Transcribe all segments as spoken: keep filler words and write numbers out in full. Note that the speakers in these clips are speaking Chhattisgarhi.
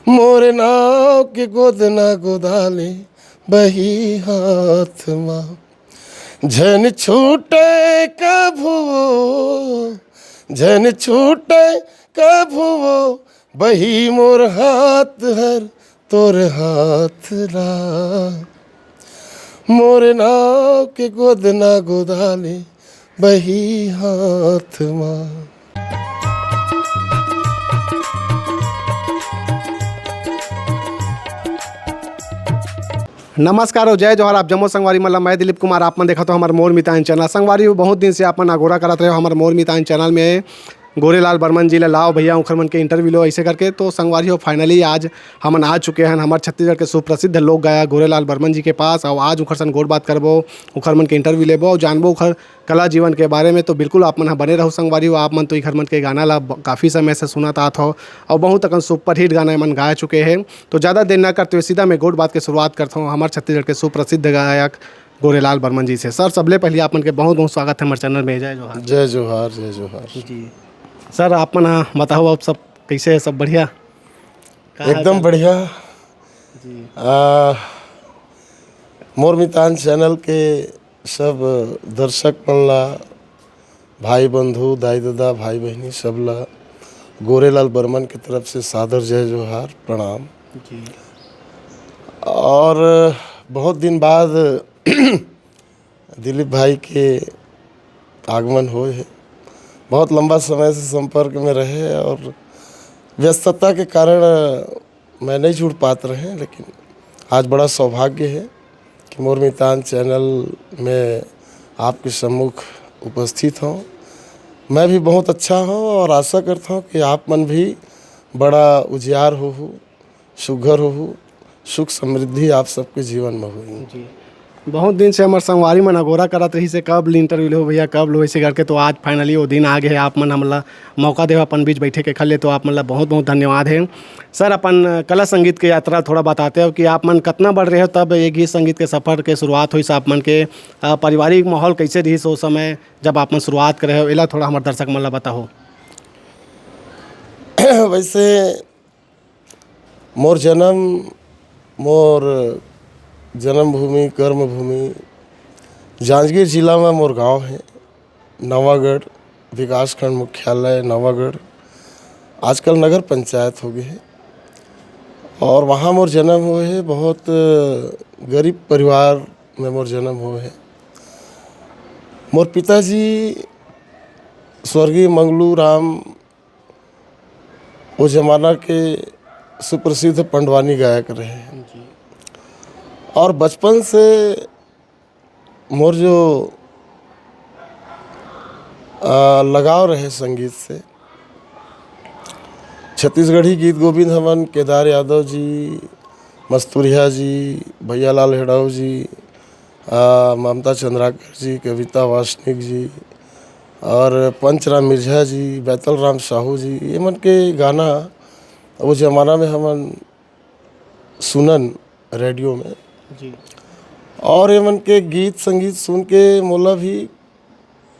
मोर नाव के गोदना गोदाले बही हाथ मा, झन छूटे कभू वो, झन छूटे कभू वो, बही मोर हाथ हर तोर हाथ ला। मोर नाव के गोदना गोदाले बही हाथ मा। नमस्कार और जय जोहार। आप जम्मो संगवारी मन ला मैं दिलीप कुमार, आप मन देखत हो हमर मोर मितान चैनल। संगवारी हो, बहुत दिन से आप मन अगोरा करत रहे हो हमर मोर मितान चैनल में गोरेलाल बर्मन जी ला लाओ भैया, उखर मन के इंटरव्यू लो, ऐसे करके। तो संगवारी हो, फाइनली आज हमन आ चुके हैं हमर छत्तीसगढ़ के सुप्रसिद्ध लोक गायक गोरेलाल बर्मन जी के पास, और आज उखर सन गोठ बात करबो, उखर मन के इंटरव्यू लेबो और जानबो उखर कला जीवन के बारे में। तो बिल्कुल आप मन ह बने रहो संगवारी हो। आप मन तो इखर मन के गाना ला ब-, काफ़ी समय से सुनत आत हो और बहुत अकन सुपरहिट गाना एमन गा चुके हैं। तो ज़्यादा देर ना करते हुए सीधा मैं गोठ बात के शुरुआत करता हूँ हमर छत्तीसगढ़ के सुप्रसिद्ध गायक गोरेलाल बर्मन जी से। सर, सबले पहले आप मन के बहुत बहुत स्वागत है हमर चैनल में। जय जोहार। जय जोहार, जय जोहार। जी सर, आप मन ह बताओ, आप सब कैसे है, सब बढ़िया? का हाल एकदम चाल? बढ़िया। जी। आ, मोर मितान चैनल के सब दर्शक मन ला, भाई बंधु, दाई ददा, भाई बहिनी सब ला गोरेलाल बर्मन के तरफ से सादर जय जोहार, प्रणाम। जी। और बहुत दिन बाद दिलीप भाई के आगमन होए हे। बहुत लंबा समय से संपर्क में रहे और व्यस्तता के कारण मैं नहीं जुड़ पात रहे, लेकिन आज बड़ा सौभाग्य है कि मोर मितान चैनल में आपके सम्मुख उपस्थित हूँ। मैं भी बहुत अच्छा हूँ और आशा करता हूँ कि आप मन भी बड़ा उजियार होहू, सुघर होहू, सुख समृद्धि आप सबके जीवन में होही। जी, बहुत दिन से हमर संगवारी मन अगोरा करत रहिस हे, "कब ले इंटरव्यू लेहू भैया, कब लेहू?" ऐसे करके तो आज फाइनली वो दिन आ गए हे। आप मन हमला मौका देव अपन बीच बैठे के खले, तो आप मन ला बहुत बहुत धन्यवाद है। सर, अपन कला संगीत के यात्रा थोड़ा बताते हो कि आप मन कतना बड़ रहे हो तब ये गीत संगीत के सफर के शुरुआत होइस आप मन के, अ, पारिवारिक माहौल कैसे रहिस ओ समय जब आप मन शुरुआत करे हो, एला थोड़ा हमर दर्शक मन ला बताओ। वैसे मोर जन्म, मोर जन्मभूमि, कर्मभूमि जांजगीर जिला में मोर गांव है, नवागढ़, विकासखंड मुख्यालय नवागढ़, आजकल नगर पंचायत हो गए है। और वहाँ मोर जन्म हुए है। बहुत गरीब परिवार में मोर जन्म हुए है। मोर पिताजी स्वर्गीय मंगलू राम वो जमाना के सुप्रसिद्ध पंडवानी गायक रहे। जी। और बचपन से मोर जो, आ, लगाव रहे संगीत से, छत्तीसगढ़ी गीत गोविंद हमन केदार यादव जी, मस्तुरिया जी, भैया लाल हेड़ाऊ जी, आ, ममता चंद्राकर जी, कविता वासनिक जी और पंचराम मिर्झा जी, बैतल राम साहू जी, ये मन के गाना वो जमाना में हमन सुनन रेडियो में। जी। और ये मन के गीत संगीत सुन के मोला भी,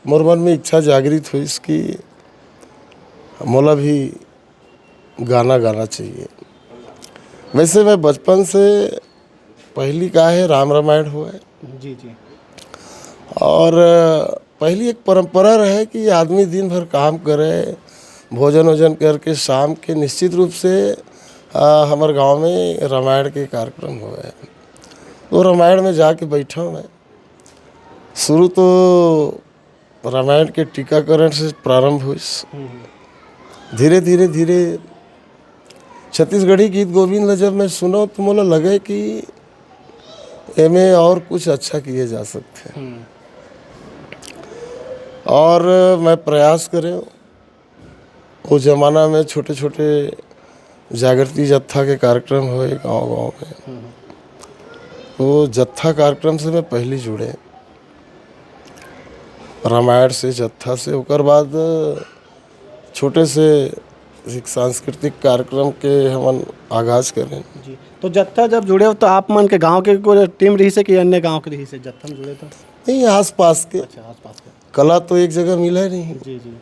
मोर मन में इच्छा जागृत हुई कि मोला भी गाना गाना चाहिए। वैसे मैं बचपन से पहली का है राम रामायण हुआ है। जी, जी। और पहली एक परंपरा रहे कि आदमी दिन भर काम करे, भोजन वोजन करके शाम के निश्चित रूप से, आ, हमर गांव में रामायण के कार्यक्रम हुआ है। तो रामायण में जाके बैठा मैं। शुरू तो रामायण के टीकाकरण से प्रारंभ हुई। हम्म। धीरे, धीरे, धीरे छत्तीसगढ़ी गीत गोविंद ला जब मैं सुना तो मोला लगे कि एमे और कुछ अच्छा किए जा सकते हैं। हम्म। और मैं प्रयास करे, वो जमाना में छोटे-छोटे जागृति जत्था के कार्यक्रम होए गांव-गांव में। हम्म। तो जत्था कार्यक्रम से मैं पहली जुड़े, रामायण से, जत्था से। ओकर बाद छोटे से एक सांस्कृतिक कार्यक्रम के हमन आगाज करें। जी, तो जत्था जब जुड़े हो तो आप मन के गांव के कोई टीम रही से कि अन्य गांव के रही से जत्था में जुड़े तो? नहीं, आसपास के। अच्छा, आसपास के। कला तो एक जगह मिला नहीं। जी, जी।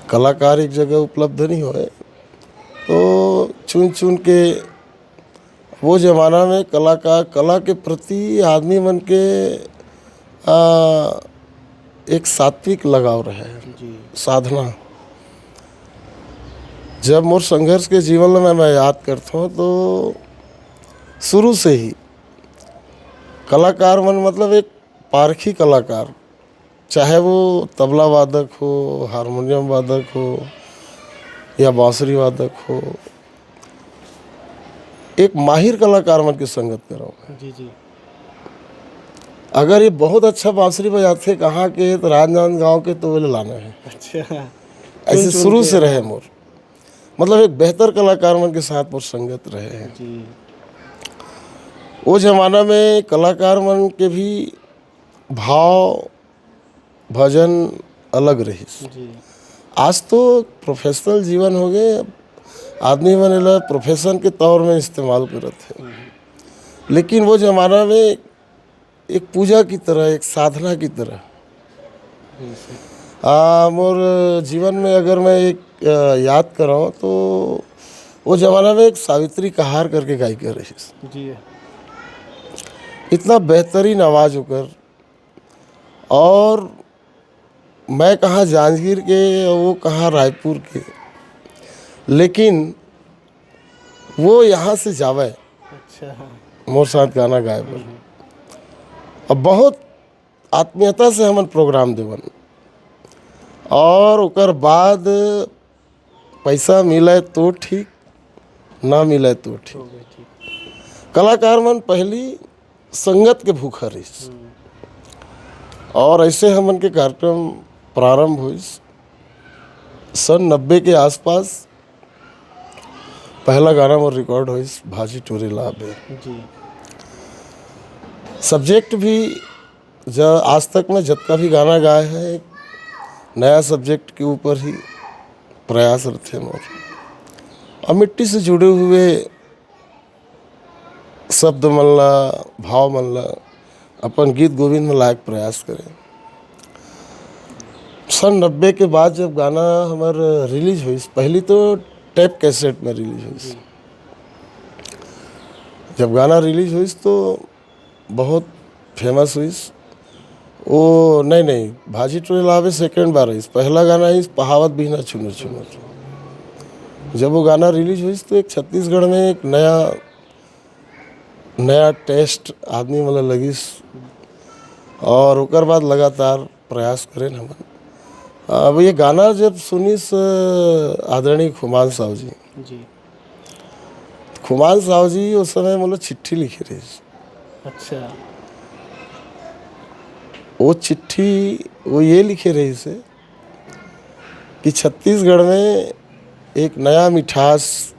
कलाकार एक जगह उपलब्ध नहीं होए, तो चुन चुन के वो जमाना में कलाकार, कला के प्रति आदमी मन के, आ, एक सात्विक लगाव रहे, जी। साधना। जब मोर संघर्ष के जीवन में मैं याद करता हूँ, तो शुरू से ही कलाकार मन, मतलब, एक पारखी कलाकार, चाहे वो तबला वादक हो, हारमोनियम वादक हो या बांसुरी वादक हो, एक माहिर कलाकार मन के संगत करव। जी, जी। अगर ये बहुत अच्छा बांसुरी बजाथे कहाँ के, तो राजनांदगांव के, तो वो लाना है। अच्छा। ऐसे चुन चुन शुरू के। से रहे मोर, मतलब, एक बेहतर कलाकार मन के साथ मोर संगत रहे हैं। जी। वो जमाना में कलाकार मन के भी भाव भजन अलग रहिस। जी। आज तो प्रोफेशनल जीवन हो गए, आदमी मन एला प्रोफेशन के तौर में इस्तेमाल करत है। हम्म। लेकिन वो जमाना में एक पूजा की तरह, एक साधना की तरह। बिल्कुल। आ, मोर जीवन में अगर मैं एक, आ, याद कराऊँ, तो वो जमाना में एक सावित्री कहार करके गायिका रहिस। जी। इतना बेहतरीन आवाज़ ओकर, और मैं कहाँ जांजगीर के, वो कहाँ रायपुर के, लेकिन वो यहाँ से जावे, अच्छा। मोर साथ गाना गाए बर। हम्म। अब बहुत आत्मीयता से हमन प्रोग्राम देवन, और ओकर बाद पैसा मिले तो ठीक, ना मिले तो ठीक। हो गए, ठीक। कलाकार मन पहली संगत के भूखा रहिस। हम्म। और ऐसे हमन के कार्यक्रम प्रारंभ होइस। सन नब्बे के आसपास पहला गाना मोर रिकॉर्ड होइस, भाजी टोरे लाबे। जी। सब्जेक्ट भी, ज-, आज तक मैं जतका भी गाना गाए हैं, एक नया सब्जेक्ट के ऊपर ही प्रयास रथे मोर। और मिट्टी से जुड़े हुए शब्द मन ला, भाव मन ला अपन गीत गोविंद में लायक प्रयास करें। सन नब्बे के बाद जब गाना हमर रिलीज होइस, पहली तो टेप कैसेट में रिलीज होइस। जी। जब गाना रिलीज होइस तो बहुत फेमस होइस। ओ, नहीं, नहीं, भाजी टोरे लाबे सेकंड बार होइस। पहला गाना होइस पहावत बिहना छुनुर छुनुर। जब वो गाना रिलीज होइस तो एक छत्तीसगढ़ में एक नया, नया टेस्ट आदमी मन ला लगिस, और ओकर बाद लगातार प्रयास करेन हमन। अब ये गाना जब सुनिस, अ, आदरणीय खुमान साहू जी, जी। खुमान साहू जी उस समय मोला चिट्ठी लिखे रहिस। अच्छा। वो चिट्ठी वो ये लिखे रहिस हे कि छत्तीसगढ़ में एक नया मिठास,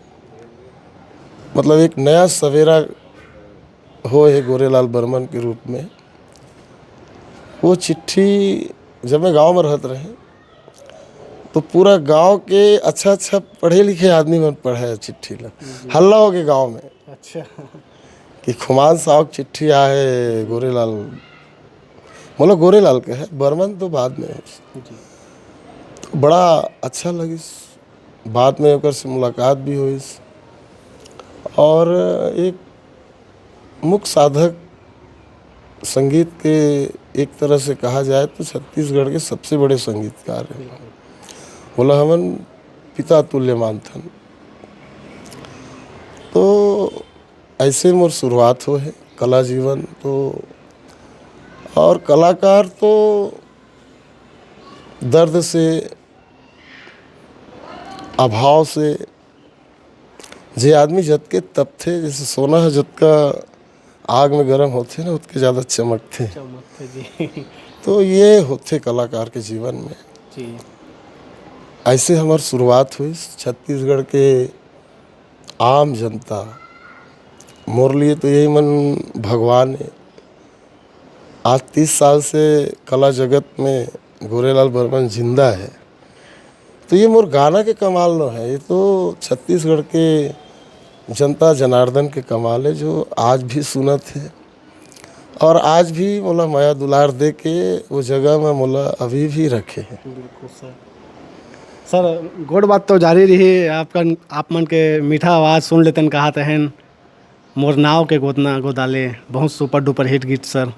मतलब, एक नया सवेरा होए हे गोरेलाल बर्मन के रूप में। वो चिट्ठी, जब मैं गांव में रहत रहें, तो पूरा गांव के अच्छा-अच्छा पढ़े लिखे आदमी मन पढ़े चिट्ठी ला। जी। हल्ला हो गए गांव में। अच्छा। कि खुमान साहू के चिट्ठी आए गोरेलाल, मतलब, गोरेलाल के है, बर्मन तो बाद में है। जी। तो बड़ा अच्छा लगिस। बाद में ओकर से मुलाकात भी होइस। और एक मुख्य साधक संगीत के, एक तरह से कहा जाए तो छत्तीसगढ़ के सबसे बड़े संगीतकार हैं। बिल्कुल। ओला हमन पिता तुल्य मानथन। तो ऐसे मोर शुरुआत होए हे कला जीवन। तो और कलाकार तो दर्द से, अभाव से, जे आदमी जतके तपथे, जैसे सोना ह जतका आग में गरम होथे ना, ओतके ज्यादा चमकथे। चमकथे जी। तो ये होथे कलाकार के जीवन में। जी। ऐसे हमर शुरुआत होइस छत्तीसगढ़ के आम जनता। मोर लिए तो यही मन भगवान है। आज तीस साल से कला जगत में गोरेलाल बर्मन जिंदा है, तो ये मोर गाना के कमाल नो है, ये तो छत्तीसगढ़ के जनता जनार्दन के कमाल है, जो आज भी सुनत है और आज भी मोला मया दुलार दे के वो जगह में मोला अभी भी रखे हैं। बिल्कुल सर। सर, गोठ बात तो जारी रही, आपका, आप मन के मीठा आवाज़ सुन लेतन कहात हन। मोर नाव के गोदना गोदाले, बहुत super duper hit गीत सर।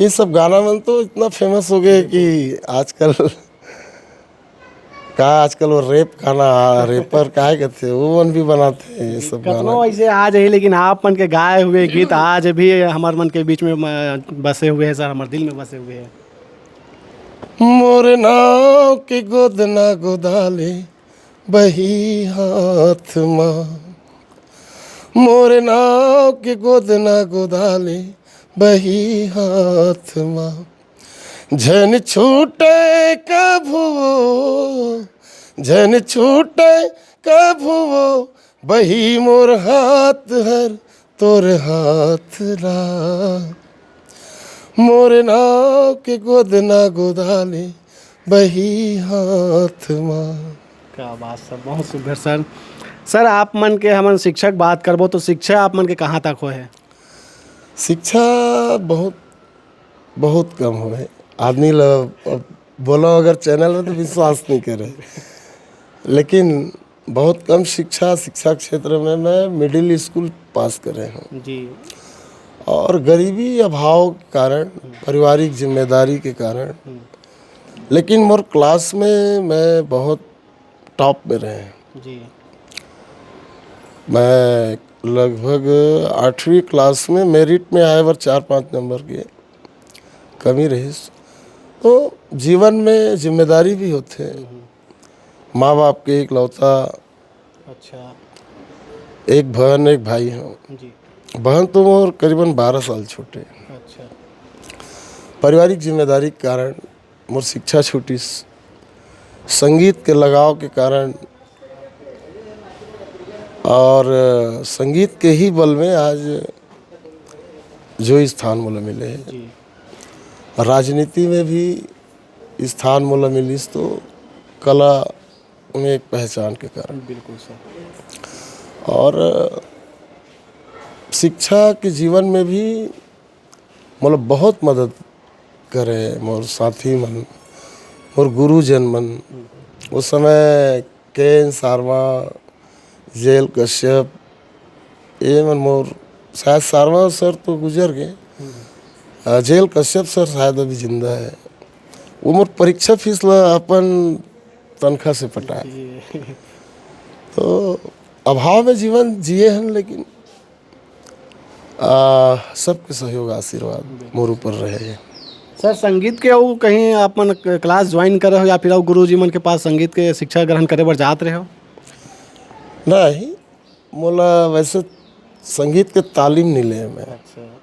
ये सब गाना मन तो इतना famous हो गए कि आजकल का, आजकल वो rap गाना, rapper काहे कहते हैं, वो मन भी बनाते हैं ये सब गाना। कतनो ऐसे आ जाए, लेकिन आप मन के गाए हुए गीत आज भी हमार मन के बीच में, म-, बसे हुए हैं सर, हमारे दिल में बसे हुए हैं। मोर नाव के गोदना गोदाले बही हाथ मा, मोर नाव के गोदना गोदाले बही हाथ मा, झन छूटे कभू, झन छूटे कभू, बही मोर हाथ हर तोर हाथ ला, मोर नाव के गोदना गोदाले बही हाथ मा। क्या बात सर, बहुत सुघर सर। सर, आप मन के हमन शिक्षक बात करबो तो शिक्षा आप मन के कहाँ तक होए हे? शिक्षा बहुत, बहुत कम होए हे। आदमी ल अब बोलो अगर channel में तो विश्वास नहीं करे, लेकिन बहुत कम शिक्षा, शिक्षा क्षेत्र में मैं middle school पास करे हूँ। जी। और गरीबी अभाव के कारण, पारिवारिक जिम्मेदारी के कारण, हम्म। लेकिन मोर class में मैं बहुत top में रहे। जी। मैं लगभग आठवीं class में merit में आए बर चार पाँच नंबर के कमी रहिस। तो जीवन में जिम्मेदारी भी होथे। हम्म। माँ बाप के इकलौता, अच्छा। एक बहन, एक भाई हूँ। जी। बहन तो मोर करीबन बारह साल छोटे। अच्छा। पारिवारिक जिम्मेदारी के कारण मोर शिक्षा छूटिस। संगीत के लगाव के कारण और संगीत के ही बल में आज जो स्थान मोला मिले हे। जी। राजनीति में भी स्थान मोला मिलिस तो कला में एक पहचान के कारण। बिल्कुल सर। और शिक्षा के जीवन में भी मोला बहुत मदद करे मोर साथी मन, मोर गुरुजन मन। उस समय के एन सारवा, जेल कश्यप, ये मन मोर, शायद सारवा सर तो गुजर गए। हम्म। अ, जेल कश्यप सर शायद अभी जिंदा है। वो मोर परीक्षा फीस ला अपन तनख्वाह से पटाए। जी। तो अभाव में जीवन जिए हन, लेकिन आ, सबके सहयोग, आशीर्वाद मोर ऊपर रहे। सर, संगीत के अउ कहीं आप मन क-, class join करे हो या फिर अउ गुरुजी मन के पास संगीत के शिक्षा ग्रहण करे बर जात रहे हो? नहीं, मोला वैसे संगीत के तालीम नहीं ले मैं। अच्छा।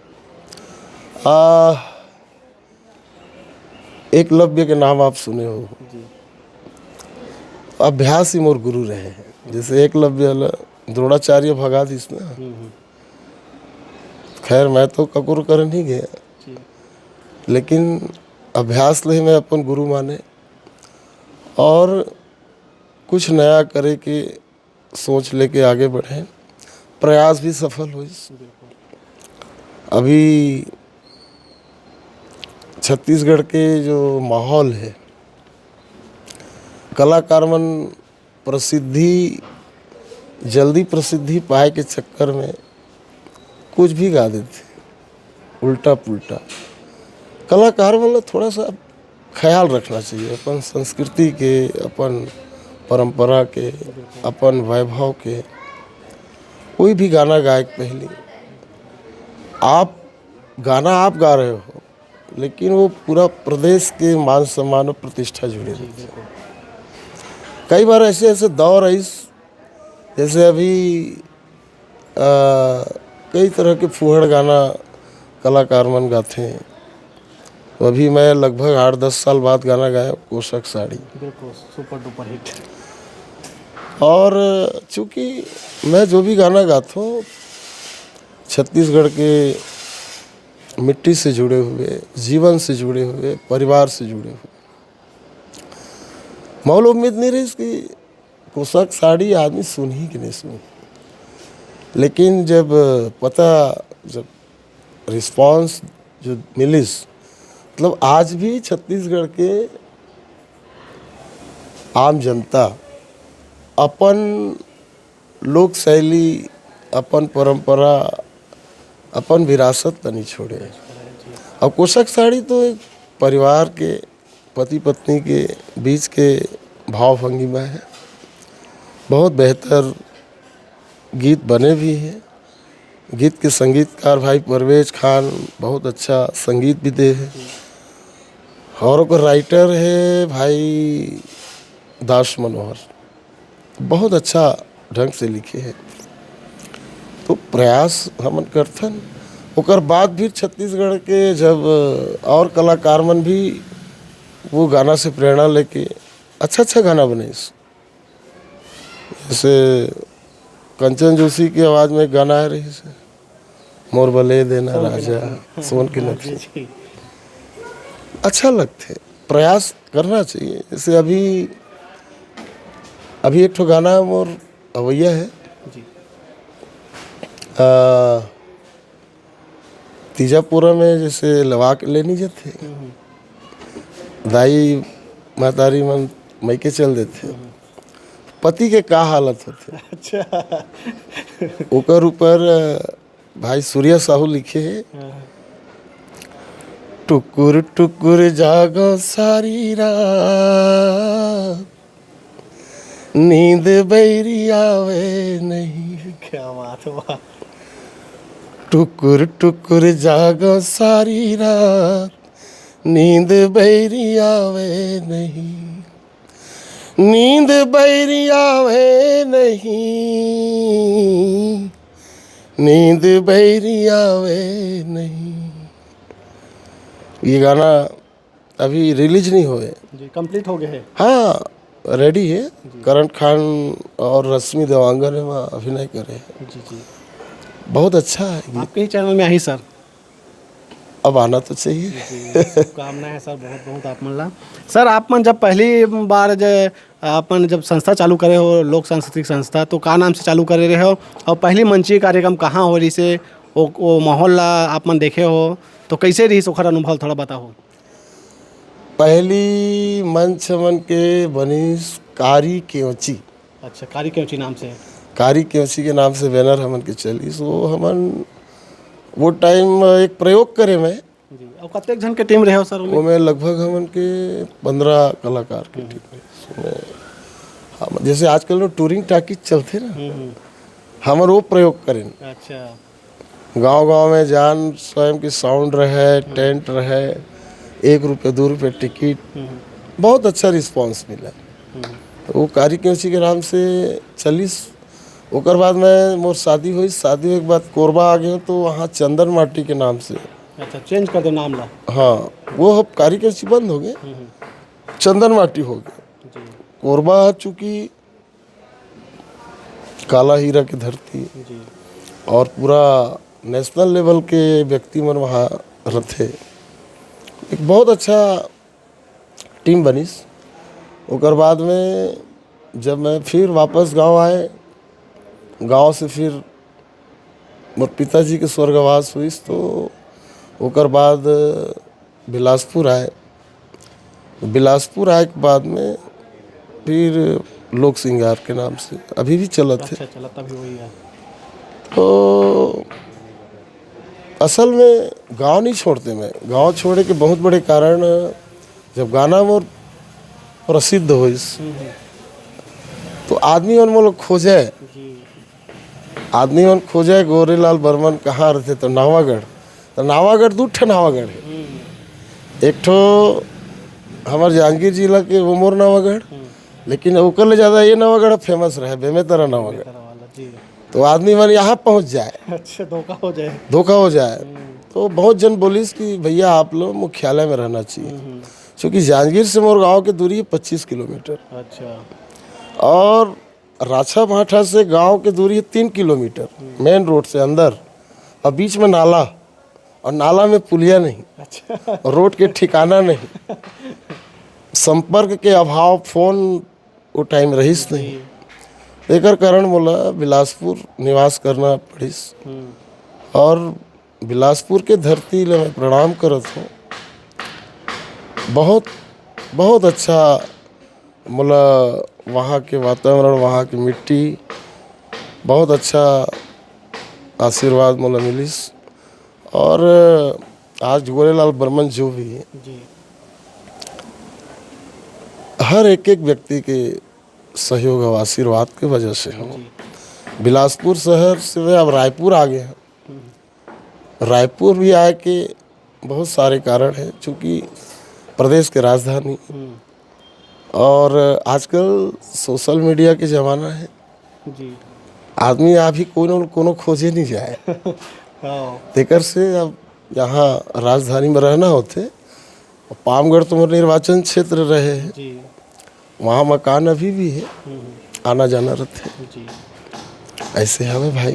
आ, एकलव्य के नाम आप सुने हो। जी। अभ्यास ही मोर गुरु रहे। जैसे एकलव्य ल द्रोणाचार्य भगा दिस ना। हम्म, हम्म। खैर, मैं तो ककुर कर नहीं गया, जी। लेकिन अभ्यास ले मैं अपन गुरु माने और कुछ नया करे के सोच लेके आगे बढ़े। प्रयास भी सफल होइस। बिल्कुल। अभी छत्तीसगढ़ के जो माहौल है, कलाकार मन प्रसिद्धि, जल्दी प्रसिद्धि पाए के चक्कर में कुछ भी गा देथे, उल्टा पुल्टा। कलाकार मन ल थोड़ा सा ख्याल रखना चाहिए अपन संस्कृति के, अपन परंपरा के, अपन वैभव के। कोई भी गाना गाए के पहले आप, गाना आप गा रहे हो, लेकिन वो पूरा प्रदेश के मान सम्मान और प्रतिष्ठा जुड़े रहथे। कई बार ऐसे ऐसे दौर आइस, जैसे अभी, अ, कई तरह के फूहड़ गाना कलाकार मन गाथे। तो अभी मैं लगभग आठ दस साल बाद गाना गाया, कोसक साड़ी। बिल्कुल, super duper hit। और चूँकि मैं जो भी गाना गाता हूँ, छत्तीसगढ़ के मिट्टी से जुड़े हुए, जीवन से जुड़े हुए, परिवार से जुड़े हुए। मोला उम्मीद नहीं रहिस कि कोसक साड़ी आदमी सुनही कि नहीं सुनही, लेकिन जब पता, जब response जो मिलिस, मतलब आज भी छत्तीसगढ़ के आम जनता अपन लोक शैली, अपन परंपरा, अपन विरासत ल नहीं छोड़े। और कोसक साड़ी तो एक परिवार के, पति पत्नी के बीच के भाव भंगिमा है। बहुत बेहतर गीत बने भी हैं। गीत के संगीतकार भाई परवेज खान बहुत अच्छा संगीत भी दे हैं। और ओकर राइटर है भाई दास मनोहर, बहुत अच्छा ढंग से लिखे हैं। तो प्रयास हमन करथन। ओकर बाद भी छत्तीसगढ़ के जब और कलाकार मन भी वो गाना से प्रेरणा लेके अच्छा अच्छा गाना बनाइस। जैसे कंचन जोशी की आवाज़ में एक गाना आए रहिस, मोर बले देना राजा, सोन के नथनी। अच्छा लगथे, प्रयास करना चाहिए। जैसे अभी अभी एक ठो गाना मोर अवैया है। आ, तीजापुरा में जैसे लवा के लेनी जाथे, दाई महतारी मन मइके चल देथे। पति के का हालत होथे? अच्छा। ओकर ऊपर भाई सूर्या साहू लिखे हे, टुकुर टुकुर जागो सारी रात, नींद बैरी आवे नहीं। क्या बात है, वाह। टुकुर टुकुर जागो सारी रात, नींद बैरी आवे नहीं, नींद बैरी आवे नहीं, नींद बैरी आवे नहीं। ये गाना अभी रिलीज नहीं हुए। जी, कंप्लीट हो गए हैं। हाँ, रेडी है। करण खान और रश्मि देवांगन में अभिनय करे हैं। जी जी। बहुत अच्छा है गीत। आपके ही चैनल में आई सर। अब आना तो चाहिए। जी, शुभकामना है सर, बहुत बहुत आप मन ला। सर, आप मन जब पहली बार जे आप मन जब संस्था चालू करे हो, लोक सांस्कृतिक संस्था, तो का नाम से चालू करे रहे हो और पहली मंचीय कार्यक्रम कहाँ हो रही से, वो, वो माहौल ला आप मन देखे हो, तो कैसे रही ओखर अनुभव, थोड़ा बताओ। पहली मंच मन के बनिस कारी केवची। अच्छा, कारी केवची नाम से। कारी केवची के नाम से बैनर हमन के चलिस। वो हमन वो टाइम एक प्रयोग करे मैं। जी, और कतेक झन के टीम रहे हो सर ओमे? ओमे लगभग हमन के पंद्रह कलाकार के टीम रहे। ओमे हम, जैसे आजकल वो टूरिंग टाकीज चलथे ना, हमन वो प्रयोग करेन। अच्छा। गांव-गांव में जान, स्वयं के साउंड रहे, टेंट रहे, एक रुपये, दो रुपये टिकट, बहुत अच्छा रिस्पॉन्स मिला। तो वो कारी केवची के नाम से चलिस। ओकर बाद में मोर शादी हुई, शादी होए के बाद कोरबा आ गए, तो वहाँ चंदन माटी के नाम से। अच्छा, चेंज कर दो नाम ला। हाँ, वो अब कारी केवची बंद हो गए, चंदन माटी हो गए। जी। कोरबा चूँकि काला हीरा के धरती जी। और पूरा नेशनल लेवल के व्यक्ति मन वहाँ रथे। एक बहुत अच्छा टीम बनिस। ओकर बाद में जब मैं फिर वापस गांव आए, गांव से फिर मोर पिताजी के स्वर्गवास हुइस, तो ओकर बाद बिलासपुर आए। बिलासपुर आए के बाद में फिर लोक श्रृंगार के नाम से अभी भी चलत है। अच्छा, चलत अभी वही है। तो असल में गांव नहीं छोड़ते मैं। गांव छोड़े के बहुत बड़े कारण, जब गाना मोर प्रसिद्ध होइस, हम्म, हम्म। तो आदमी मन मोला खोजे। जी। आदमी मन खोजे गोरेलाल बर्मन कहाँ रहते, तो नावागढ़। तो नावागढ़ दू ठन नावागढ़ है। एक ठो हमर जांजगीर जिला के वो मोर नावागढ़, लेकिन ओकर ले ज़्यादा ये नावागढ़ फेमस रहे, बेमेतरा नावागढ़। बेमेतरा वाला, जी। तो आदमी मन यहाँ पहुँच जाए। अच्छा, धोखा हो जाए। धोखा हो जाए। तो बहुत जन बोलिस कि भैया, आप लोग मुख्यालय में रहना चाहिए। क्योंकि जांजगीर से मोर गांव की दूरी है पच्चीस किलोमीटर। अच्छा। और राछा भाठा से गांव की दूरी है तीन किलोमीटर, मेन रोड से अंदर, और बीच में नाला, और नाला में पुलिया नहीं। अच्छा। और रोड के ठिकाना नहीं, संपर्क के अभाव, फोन वो टाइम रहिस नहीं। एकर कारण मोला बिलासपुर निवास करना पड़िस। हम्म। और बिलासपुर के धरती ले मैं प्रणाम करत हूँ। बहुत, बहुत अच्छा मोला वहाँ के वातावरण, वहाँ की मिट्टी, बहुत अच्छा आशीर्वाद मोला मिलिस। और आज गोरेलाल बर्मन जो भी है, जी। हर एक एक व्यक्ति के सहयोग और आशीर्वाद के वजह से हो। जी। बिलासपुर शहर से वे अब रायपुर आ गए हैं। हम्म। रायपुर भी आए के बहुत सारे कारण हैं, चूँकि प्रदेश के राजधानी हम्म। और आजकल सोशल मीडिया के ज़माना है। जी। आदमी अभी कोनो कोनो खोजे नहीं जाए। हाँ। तेकर से अब यहाँ राजधानी में रहना होथे। पामगढ़ तो मोर निर्वाचन क्षेत्र रहे है। जी। वहाँ मकान अभी भी है, हम्म। आना जाना रहथे। जी। ऐसे हवे भाई।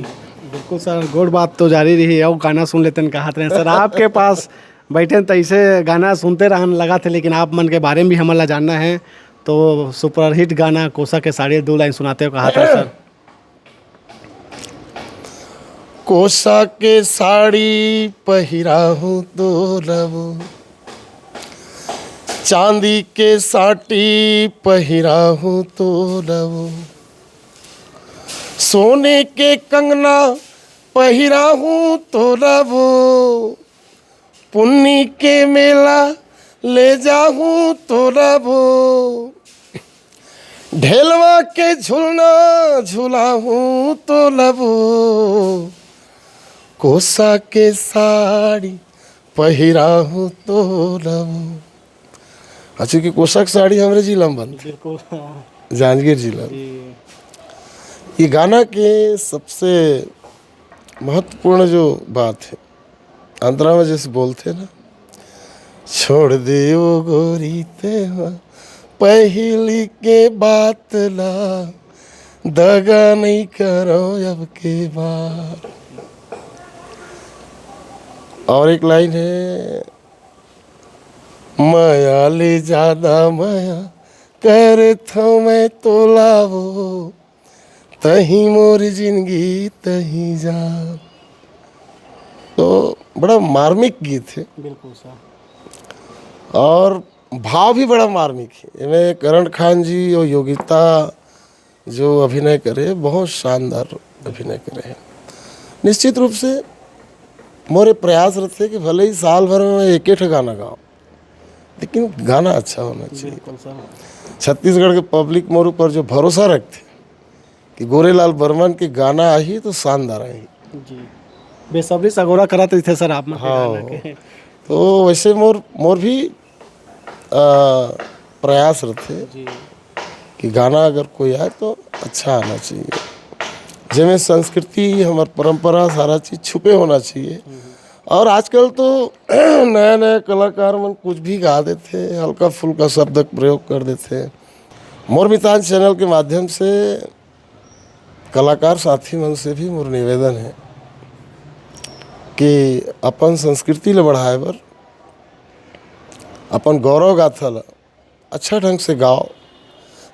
बिल्कुल सर, गोठ बात तो जारी रही, अउ गाना सुन लेतेन कहत रहे सर। आपके पास बैठे त ऐसे गाना सुनते रहन लगा थे, लेकिन आप मन के बारे में भी हमन ला जानना है। तो सुपरहिट गाना कोसा के साड़ी दो लाइन सुनाते हो कहत रहे सर। कोसा के साड़ी पहिराहूँ तो लबो, चांदी के साटी पहिराहूँ तो लबो, सोने के कंगना पहिराहूँ तो लबो, पुन्नी के मेला ले जाहूँ तो लबो, ढेलवा के झुलना झुलाहूँ तो लबो, कोसा के साड़ी पहिराहूँ तो लबो। हाँ, चूँकि कोसा के साड़ी हमरे जिला में बनथे, बिल्कुल, हाँ। जांजगीर जिला में। जी। ये गाना के सबसे महत्वपूर्ण जो बात है, अंतरा में जैसे बोलथे ना, "छोड़ दे ओ गोरी ते ह पहिली के बात ला, दगा नहीं करो अब के बार।" और एक लाइन है, "मया ले ज्यादा मया करथों मैं तोला वो, तही मोर जिंदगी तही जा।" तो बड़ा मार्मिक गीत है। बिल्कुल सर। और भाव भी बड़ा मार्मिक है। एमे करण खान जी और योगिता जो अभिनय करे, बहुत शानदार अभिनय करे हैं। निश्चित रूप से मोर ये प्रयास रहथे कि भले ही साल भर में मैं एके ठो गाना गाऊं, लेकिन गाना अच्छा होना चाहिए। बिल्कुल सर। छत्तीसगढ़ के पब्लिक मोर ऊपर जो भरोसा रखथे कि गोरेलाल बर्मन के गाना आही तो शानदार आही। जी, बेसब्री से अगोरा करत रहिथे सर आप मन के हाँ। गाना के। तो वैसे मोर, मोर भी, आ, प्रयास रहथे जी। कि गाना अगर कोई आए तो अच्छा आना चाहिए, जेमे संस्कृति, हमर परंपरा, सारा चीज छुपे होना चाहिए। हम्म। और आजकल तो नया नया कलाकार मन कुछ भी गा देथे, हल्का फुल्का शब्द के प्रयोग कर देथे। मोर मितान चैनल के माध्यम से कलाकार साथी मन से भी मोर निवेदन है कि अपन संस्कृति ल बढ़ाए बर, अपन गौरव गाथा ल अच्छा ढंग से गाओ।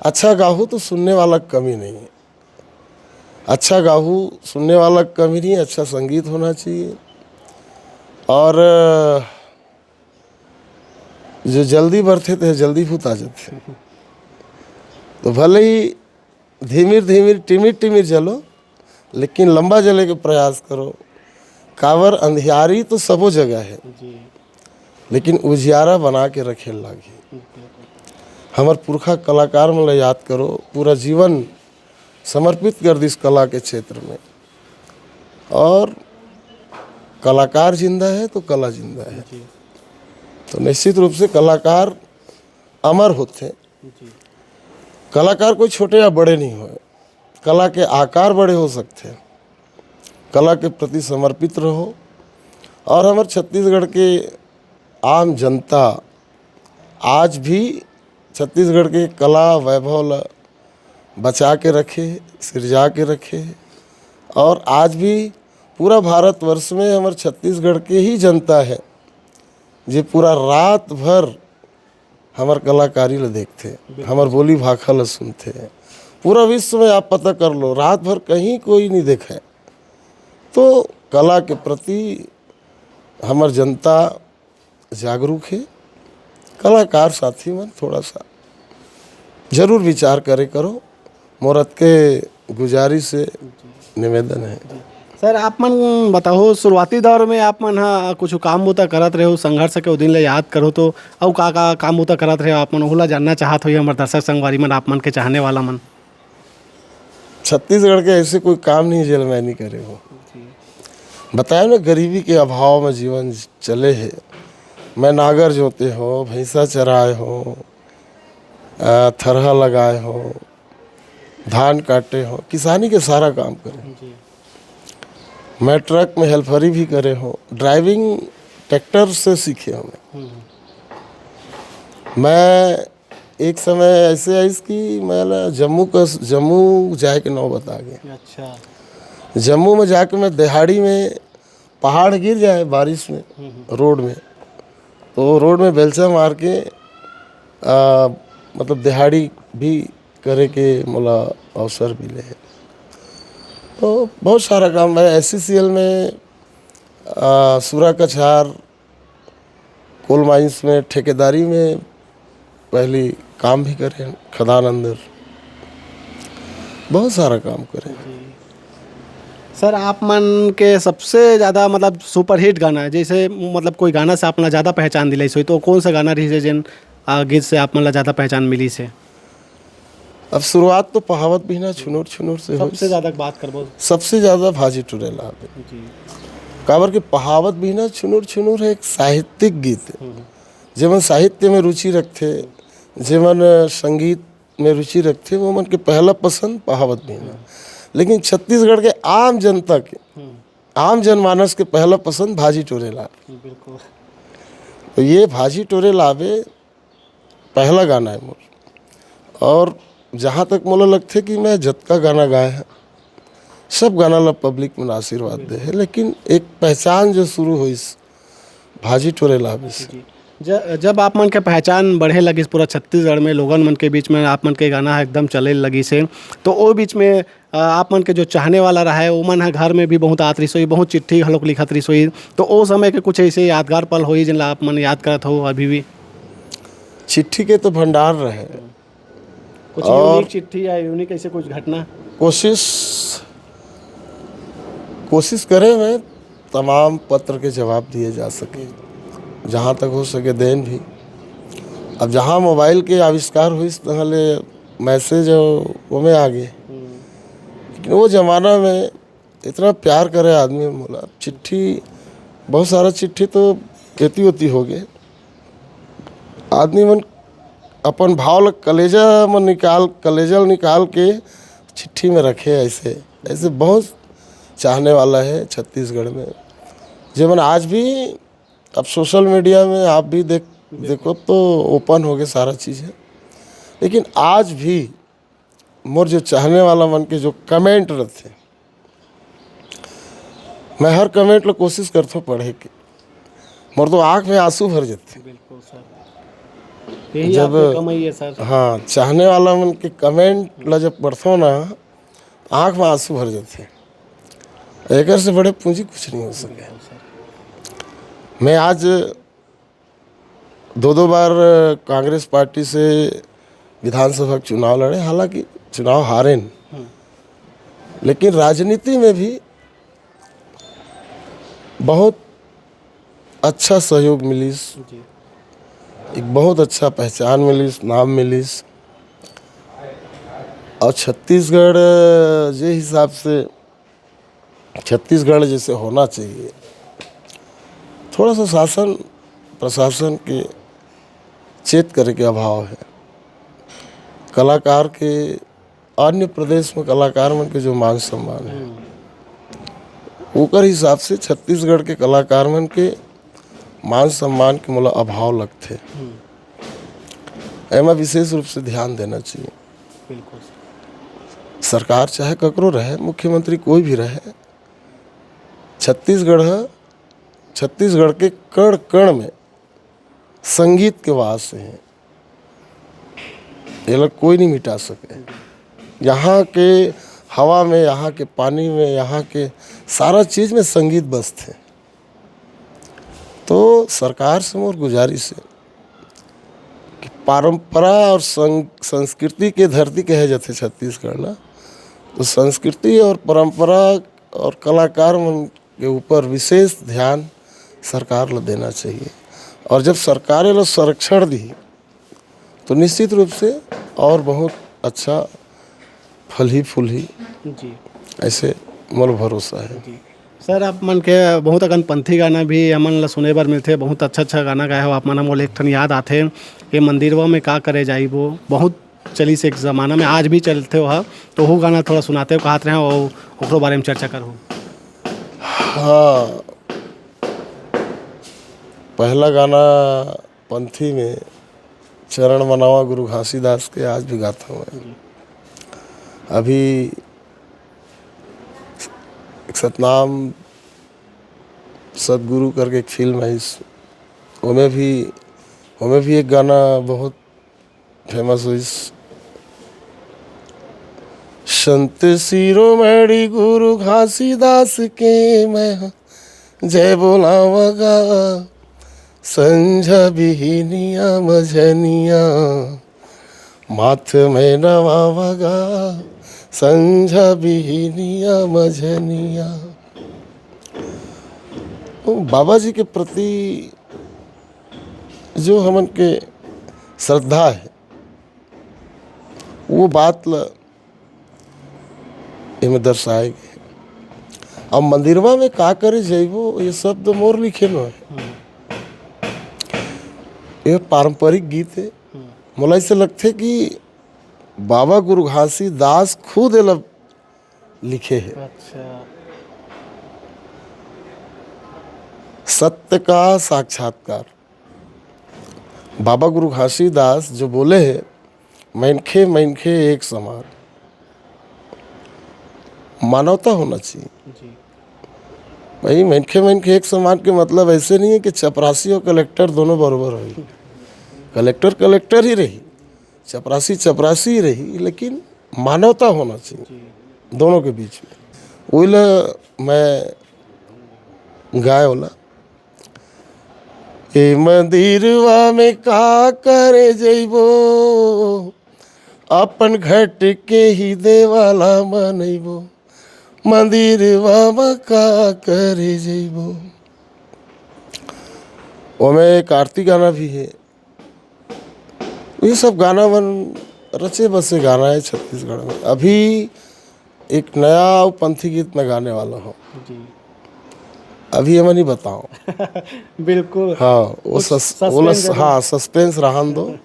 अच्छा गाहू तो सुनने वाला कमी नहीं है, अच्छा गाहू सुनने वाला कमी नहीं, अच्छा संगीत होना चाहिए। और जो जल्दी बरथे ते जल्दी भूता जाथे। तो भले ही धीमिर धीमिर, टिमिर टिमिर जलो, लेकिन लंबा जले के प्रयास करो। काबर अंधियारी तो सबो जगह है, जी। लेकिन उजियारा बना के रखे लागही। बिल्कुल। हमर पुरखा कलाकार मन ला याद करो, पूरा जीवन समर्पित कर दिस कला के क्षेत्र में। और कलाकार जिंदा है तो कला जिंदा है। जी। तो निश्चित रूप से कलाकार अमर होथे। जी। कलाकार कोई छोटे या बड़े नहीं होय, कला के आकार बड़े हो सकथे। कला के प्रति समर्पित रहो। और हमर छत्तीसगढ़ के आम जनता आज भी छत्तीसगढ़ के कला वैभव ल बचा के रखे, सिरजा के रखे। और आज भी पूरा भारतवर्ष में हमर छत्तीसगढ़ के ही जनता है जे पूरा रात भर हमर कलाकारी ल देखथे, बिल्कुल। हमर बोली भाखा ल सुनथे। पूरा विश्व में आप पता कर लो, रात भर कहीं कोई नहीं देखे। तो कला के प्रति हमर जनता जागरूक है। कलाकार साथी मन थोड़ा सा जरूर विचार करे करो, मोर अतके गुजारिश हे, निवेदन हे। सर, आप मन बताओ, शुरुआती दौर में आप मन ह कुछ काम बूता करत रहे हो, संघर्ष के ओ दिन ले याद करो तो, अउ का-का काम बूता करत रहे हो आप मन, ओला जानना चाहत होही हमर दर्शक संगवारी मन, आप मन के चाहने वाला मन। छत्तीसगढ़ के ऐसे कोई काम नहीं जेल मैं नहीं करे हो। बताया ना, गरीबी के अभाव में जीवन चले हे। मैं नागर जोते हो, भैंसा चराए हो, अ, थरहा लगाए हो, धान काटे हो, किसानी के सारा काम करे। मैं ट्रक में हेल्परी भी करे हो, ड्राइविंग ट्रैक्टर से सीखे हो मैं। मैं एक समय ऐसे आइस कि मैं ला जम्मू कस-, जम्मू जाए के नौबत आ गए। अच्छा। जम्मू में जाके मैं दिहाड़ी में, पहाड़ गिर जाए बारिश में, रोड में, तो रोड में बेलचा मार के, आ, मतलब दिहाड़ी भी करे के मोला अवसर मिले हे। तो बहुत सारा काम मैं एससीसीएल में, आ, सूरा कछार, कोल माइंस में ठेकेदारी में पहली काम भी करे, खदान अंदर बहुत सारा काम करे। सर, आप मन के सबसे ज़्यादा, मतलब, सुपरहिट गाना, जैसे, मतलब, कोई गाना से आप मन ला ज़्यादा पहचान दिलाइस होही, तो कौन सा गाना रहिस हे, जेन, आ, गीत से आप मन ला ज़्यादा पहचान मिलिस हे? अब शुरुआत तो पहावत बिहना छुनुर छुनुर से होइस। सबसे ज़्यादा बात करबो। सबसे ज़्यादा भाजी टुरे लाबे। जी। काबर कि पहावत बिहना छुनुर छुनुर हे एक साहित्यिक गीत हे। जेमन साहित्य में रुचि रखथे, जेमन संगीत में रुचि रखथे, वो मन के पहला पसंद पहावत बिहना। लेकिन छत्तीसगढ़ के आम जनता के, आम जनमानस के पहला पसंद भाजी टोरे लाबे। बिल्कुल। तो ये भाजी टोरे लाबे पहला गाना हे मोर। और जहाँ तक मोला लगथे कि मैं जतका गाना गाए हँव, सब गाना ला पब्लिक मन आशीर्वाद दे हे, लेकिन एक पहचान जो शुरू होइस भाजी टोरे लाबे से। जी। ज-, जब आप मन के पहचान बढ़े लगिस पूरा छत्तीसगढ़ में, लोगन मन के बीच में आप मन के गाना ह एकदम चले लगिस हे, तो ओ बीच में, अ, आप मन के जो चाहने वाला रहे, ओमन ह घर में भी बहुत आत रिहिस होही, बहुत चिट्ठी घलोक लिखत रिहिस होही, तो ओ समय के कुछ ऐसे यादगार पल होही, जेन ला आप मन याद करत हो अभी भी? चिट्ठी के तो भंडार रहे। कुछ और यूनिक चिट्ठी या यूनिक ऐसे कुछ घटना? कोशिश, कोशिश करे हँव तमाम पत्र के जवाब दिए जा सके, जहाँ तक हो सके देन भी। अब जहाँ मोबाइल के आविष्कार होइस, तहाँ ले मैसेज अउ ओमे आगे। लेकिन वो जमाना में इतना प्यार करे आदमी मोला, चिट्ठी, बहुत सारा चिट्ठी तो एती ओती हो गए। आदमी मन अपन भाव ल कलेजा में निकाल, कलेजा ल निकाल के चिट्ठी में रखे। ऐसे, ऐसे बहुत चाहने वाला हे छत्तीसगढ़ में, जेमन आज भी, अब सोशल मीडिया में आप भी देख, देखो तो ओपन हो गए सारा चीज़ हे, लेकिन आज भी मोर जो चाहने वाला मन के जो कमेंट रथे, मैं हर कमेंट ल कोशिश करथों पढ़े के, मोर तो आँख में आंसू भर जाथे। बिल्कुल सर, यही जब आपके कमाई है सर। हाँ, चाहने वाला मन के कमेंट ल जब पढ़थों ना, आँख में आंसू भर जाथे। एकर से बड़े पूंजी कुछ नहीं हो सके। मैं आज दो दो बार कांग्रेस पार्टी से विधानसभा के चुनाव लड़े, हालांकि चुनाव हारेन, लेकिन राजनीति में भी बहुत अच्छा सहयोग मिलिस, जी। एक बहुत अच्छा पहचान मिलिस, नाम मिलिस। और छत्तीसगढ़ जे हिसाब से छत्तीसगढ़ जैसे होना चाहिए, थोड़ा सा शासन प्रशासन के चेत करे के अभाव हे। कलाकार के, अन्य प्रदेश में कलाकार मन के जो मान सम्मान हे, ओकर हिसाब से छत्तीसगढ़ के कलाकार मन के मान सम्मान के मोला अभाव लगथे। एमा विशेष रूप से ध्यान देना चाहिए। बिल्कुल। सरकार चाहे ककरो रहे, मुख्यमंत्री कोई भी रहे, छत्तीसगढ़ ह, छत्तीसगढ़ के कण कण में संगीत के वास हे, एला कोई नहीं मिटा सके। यहाँ के हवा में, यहाँ के पानी में, यहाँ के सारा चीज में संगीत बसथे। तो सरकार से मोर गुजारिश हे कि परंपरा और सं-, संस्कृति के धरती कहे जाथे छत्तीसगढ़ ला। तो संस्कृति और परंपरा और कलाकार मन के ऊपर विशेष ध्यान सरकार ला देना चाहिए। और जब सरकार एला संरक्षण दी, तो निश्चित रूप से और बहुत अच्छा फलही फूलही, जी। ऐसे मोर भरोसा है। जी। सर, आप मन के बहुत अकन पंथी गाना भी हमन ला सुने बर मिलथे, बहुत अच्छा-अच्छा गाना गाए हो आप मन। मोला एक ठन याद आथे, ये मंदिरवा में का करे जाइबो, बहुत चलिस एक जमाना में, आज भी चलथे ओहा, तो ओहू गाना थोड़ा सुनाते हो, कहत रहे हो, ओकरो बारे में चर्चा करहु। हाँ, पहला गाना पंथी में चरण मनावा गुरु घासीदास के आज भी गाता हूँ मैं। अभी एक सतनाम सतगुरु करके एक फिल्म है, इस, ओमे भी, ओमे भी एक गाना बहुत फेमस हुई, संत शिरोमणि गुरु घासीदास के मैं जय बोलावगा, संझा बिहिनिया मझनिया, माथ में नवावगा, संझा बिहिनिया मझनिया। तो बाबा जी के प्रति जो हमन के श्रद्धा है, वो बात ल एमे दर्शाए गे। अब मंदिरवा में का करे जइबो, ये शब्द मोर लिखे नो है। ये पारंपरिक गीत है। मोला ऐसे लगथे कि बाबा गुरु घासीदास खुद एला लिखे है। अच्छा। सत्य का साक्षात्कार। बाबा गुरु घासीदास जो बोले है, "मनखे मनखे एक समान।" मानवता होना चाहिए। जी। भाई, मनखे मनखे एक समान के मतलब ऐसे नहीं है कि चपरासी और कलेक्टर दोनों बरोबर हो। कलेक्टर कलेक्टर ही रही, चपरासी चपरासी ही रही, लेकिन मानवता होना चाहिए। जी। दोनों के बीच में। वही ला मैं गाए वाला, ए मंदिरवा में का करे जइबो, अपन घट के ही देवाला मनइबो। मंदिरवा में का करे जइबो। ओमे एक आरती गाना भी है। ये सब गाना मन रचे बसे गाना है छत्तीसगढ़ में। अभी एक नया पंथी गीत मैं गाने वाला हूँ। जी। अभी ये मैं नहीं बताऊँ। बिल्कुल। हाँ, वो कुछ सस-, वो लस-, suspense है। हाँ, सस्पेंस रहन दो।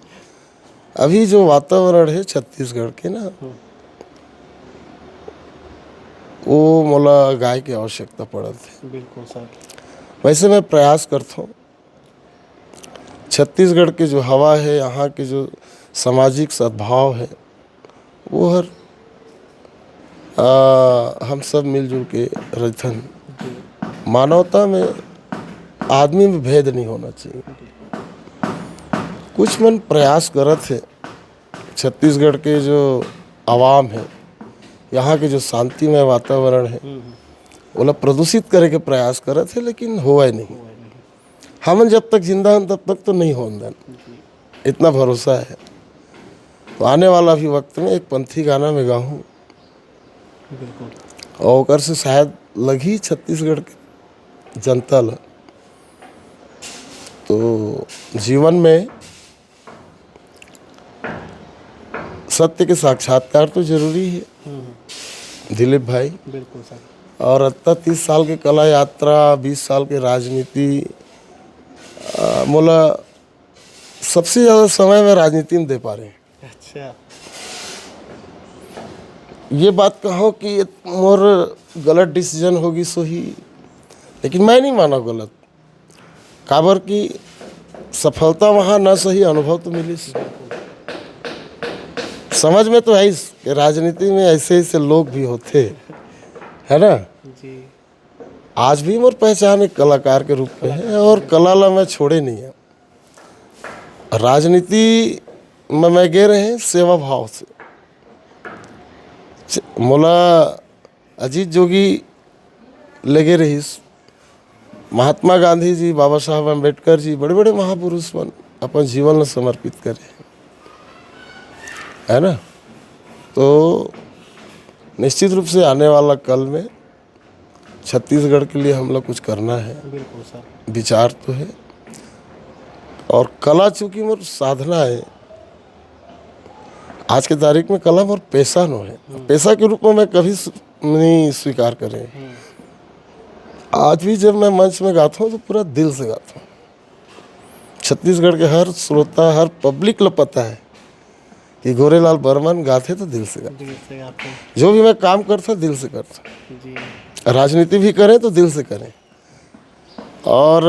अभी जो वातावरण है छत्तीसगढ़ के ना, हम्म। वो मोला गाय के आवश्यकता पड़त है। बिल्कुल सर। वैसे मैं प्रयास करता हूँ, छत्तीसगढ़ के जो हवा है, यहाँ के जो सामाजिक सद्भाव है, वो हर, आ, हम सब मिलजुल के रहिथन। मानवता में, आदमी में भेद नहीं होना चाहिए। कुछ मन प्रयास करत है, छत्तीसगढ़ के जो आवाम है, यहाँ के जो शांतिमय वातावरण है, हम्म, हम्म। ओला प्रदूषित करे के प्रयास करत है, लेकिन होवय नहीं। होवय नहीं। हमन जब तक जिंदा हन, तब तक तो नहीं होन देन। जी। इतना भरोसा है। तो आने वाला भी वक्त में एक पंथी गाना में गाऊँ। बिल्कुल। और ओकर से शायद लगी छत्तीसगढ़ के जनता ला। तो जीवन में सत्य के साक्षात्कार तो जरूरी है, हम्म। दिलीप भाई। बिल्कुल सर। और अत्ता तीस साल के कला यात्रा, बीस साल के राजनीति, अ, मोला सबसे ज्यादा समय मैं राजनीति में दे पा रहे हैं। अच्छा। ये बात कहो कि ये मोर गलत डिसीजन होगी सही, लेकिन मैं नहीं माना गलत, काबर कि सफलता वहाँ ना सही, अनुभव तो मिलिस। समझ में तो आइस कि राजनीति में ऐसे ऐसे लोग भी होते, है ना? जी। आज भी मोर पहचान एक कलाकार के रूप में है और कला ला मैं छोड़े नहीं है। राजनीति में मैं गे रहे सेवा भाव से। च-, मोला अजीत जोगी लेगे रहिस, महात्मा गांधी जी, बाबा साहब अम्बेडकर जी, बड़े-बड़े महापुरुष मन अपन जीवन ला समर्पित करे। है ना? तो निश्चित रूप से आने वाला कल में छत्तीसगढ़ के लिए हम लोग कुछ करना है। बिल्कुल सर। विचार तो है, और कला चूँकि मोर साधना है, आज के तारीख में कला मोर पेशा नो है। हम्म। पेशा के रूप में मैं कभी स्व-, नहीं स्वीकार करे। हम्म। आज भी जब मैं मंच में गाता हूँ तो पूरा दिल से गाता हूँ। छत्तीसगढ़ के हर श्रोता, हर पब्लिक ल पता है कि गोरेलाल बर्मन गाथे तो दिल से गाथे। दिल से गाथे। जो भी मैं काम करता, दिल से करता। जी। राजनीति भी करें तो दिल से करें। और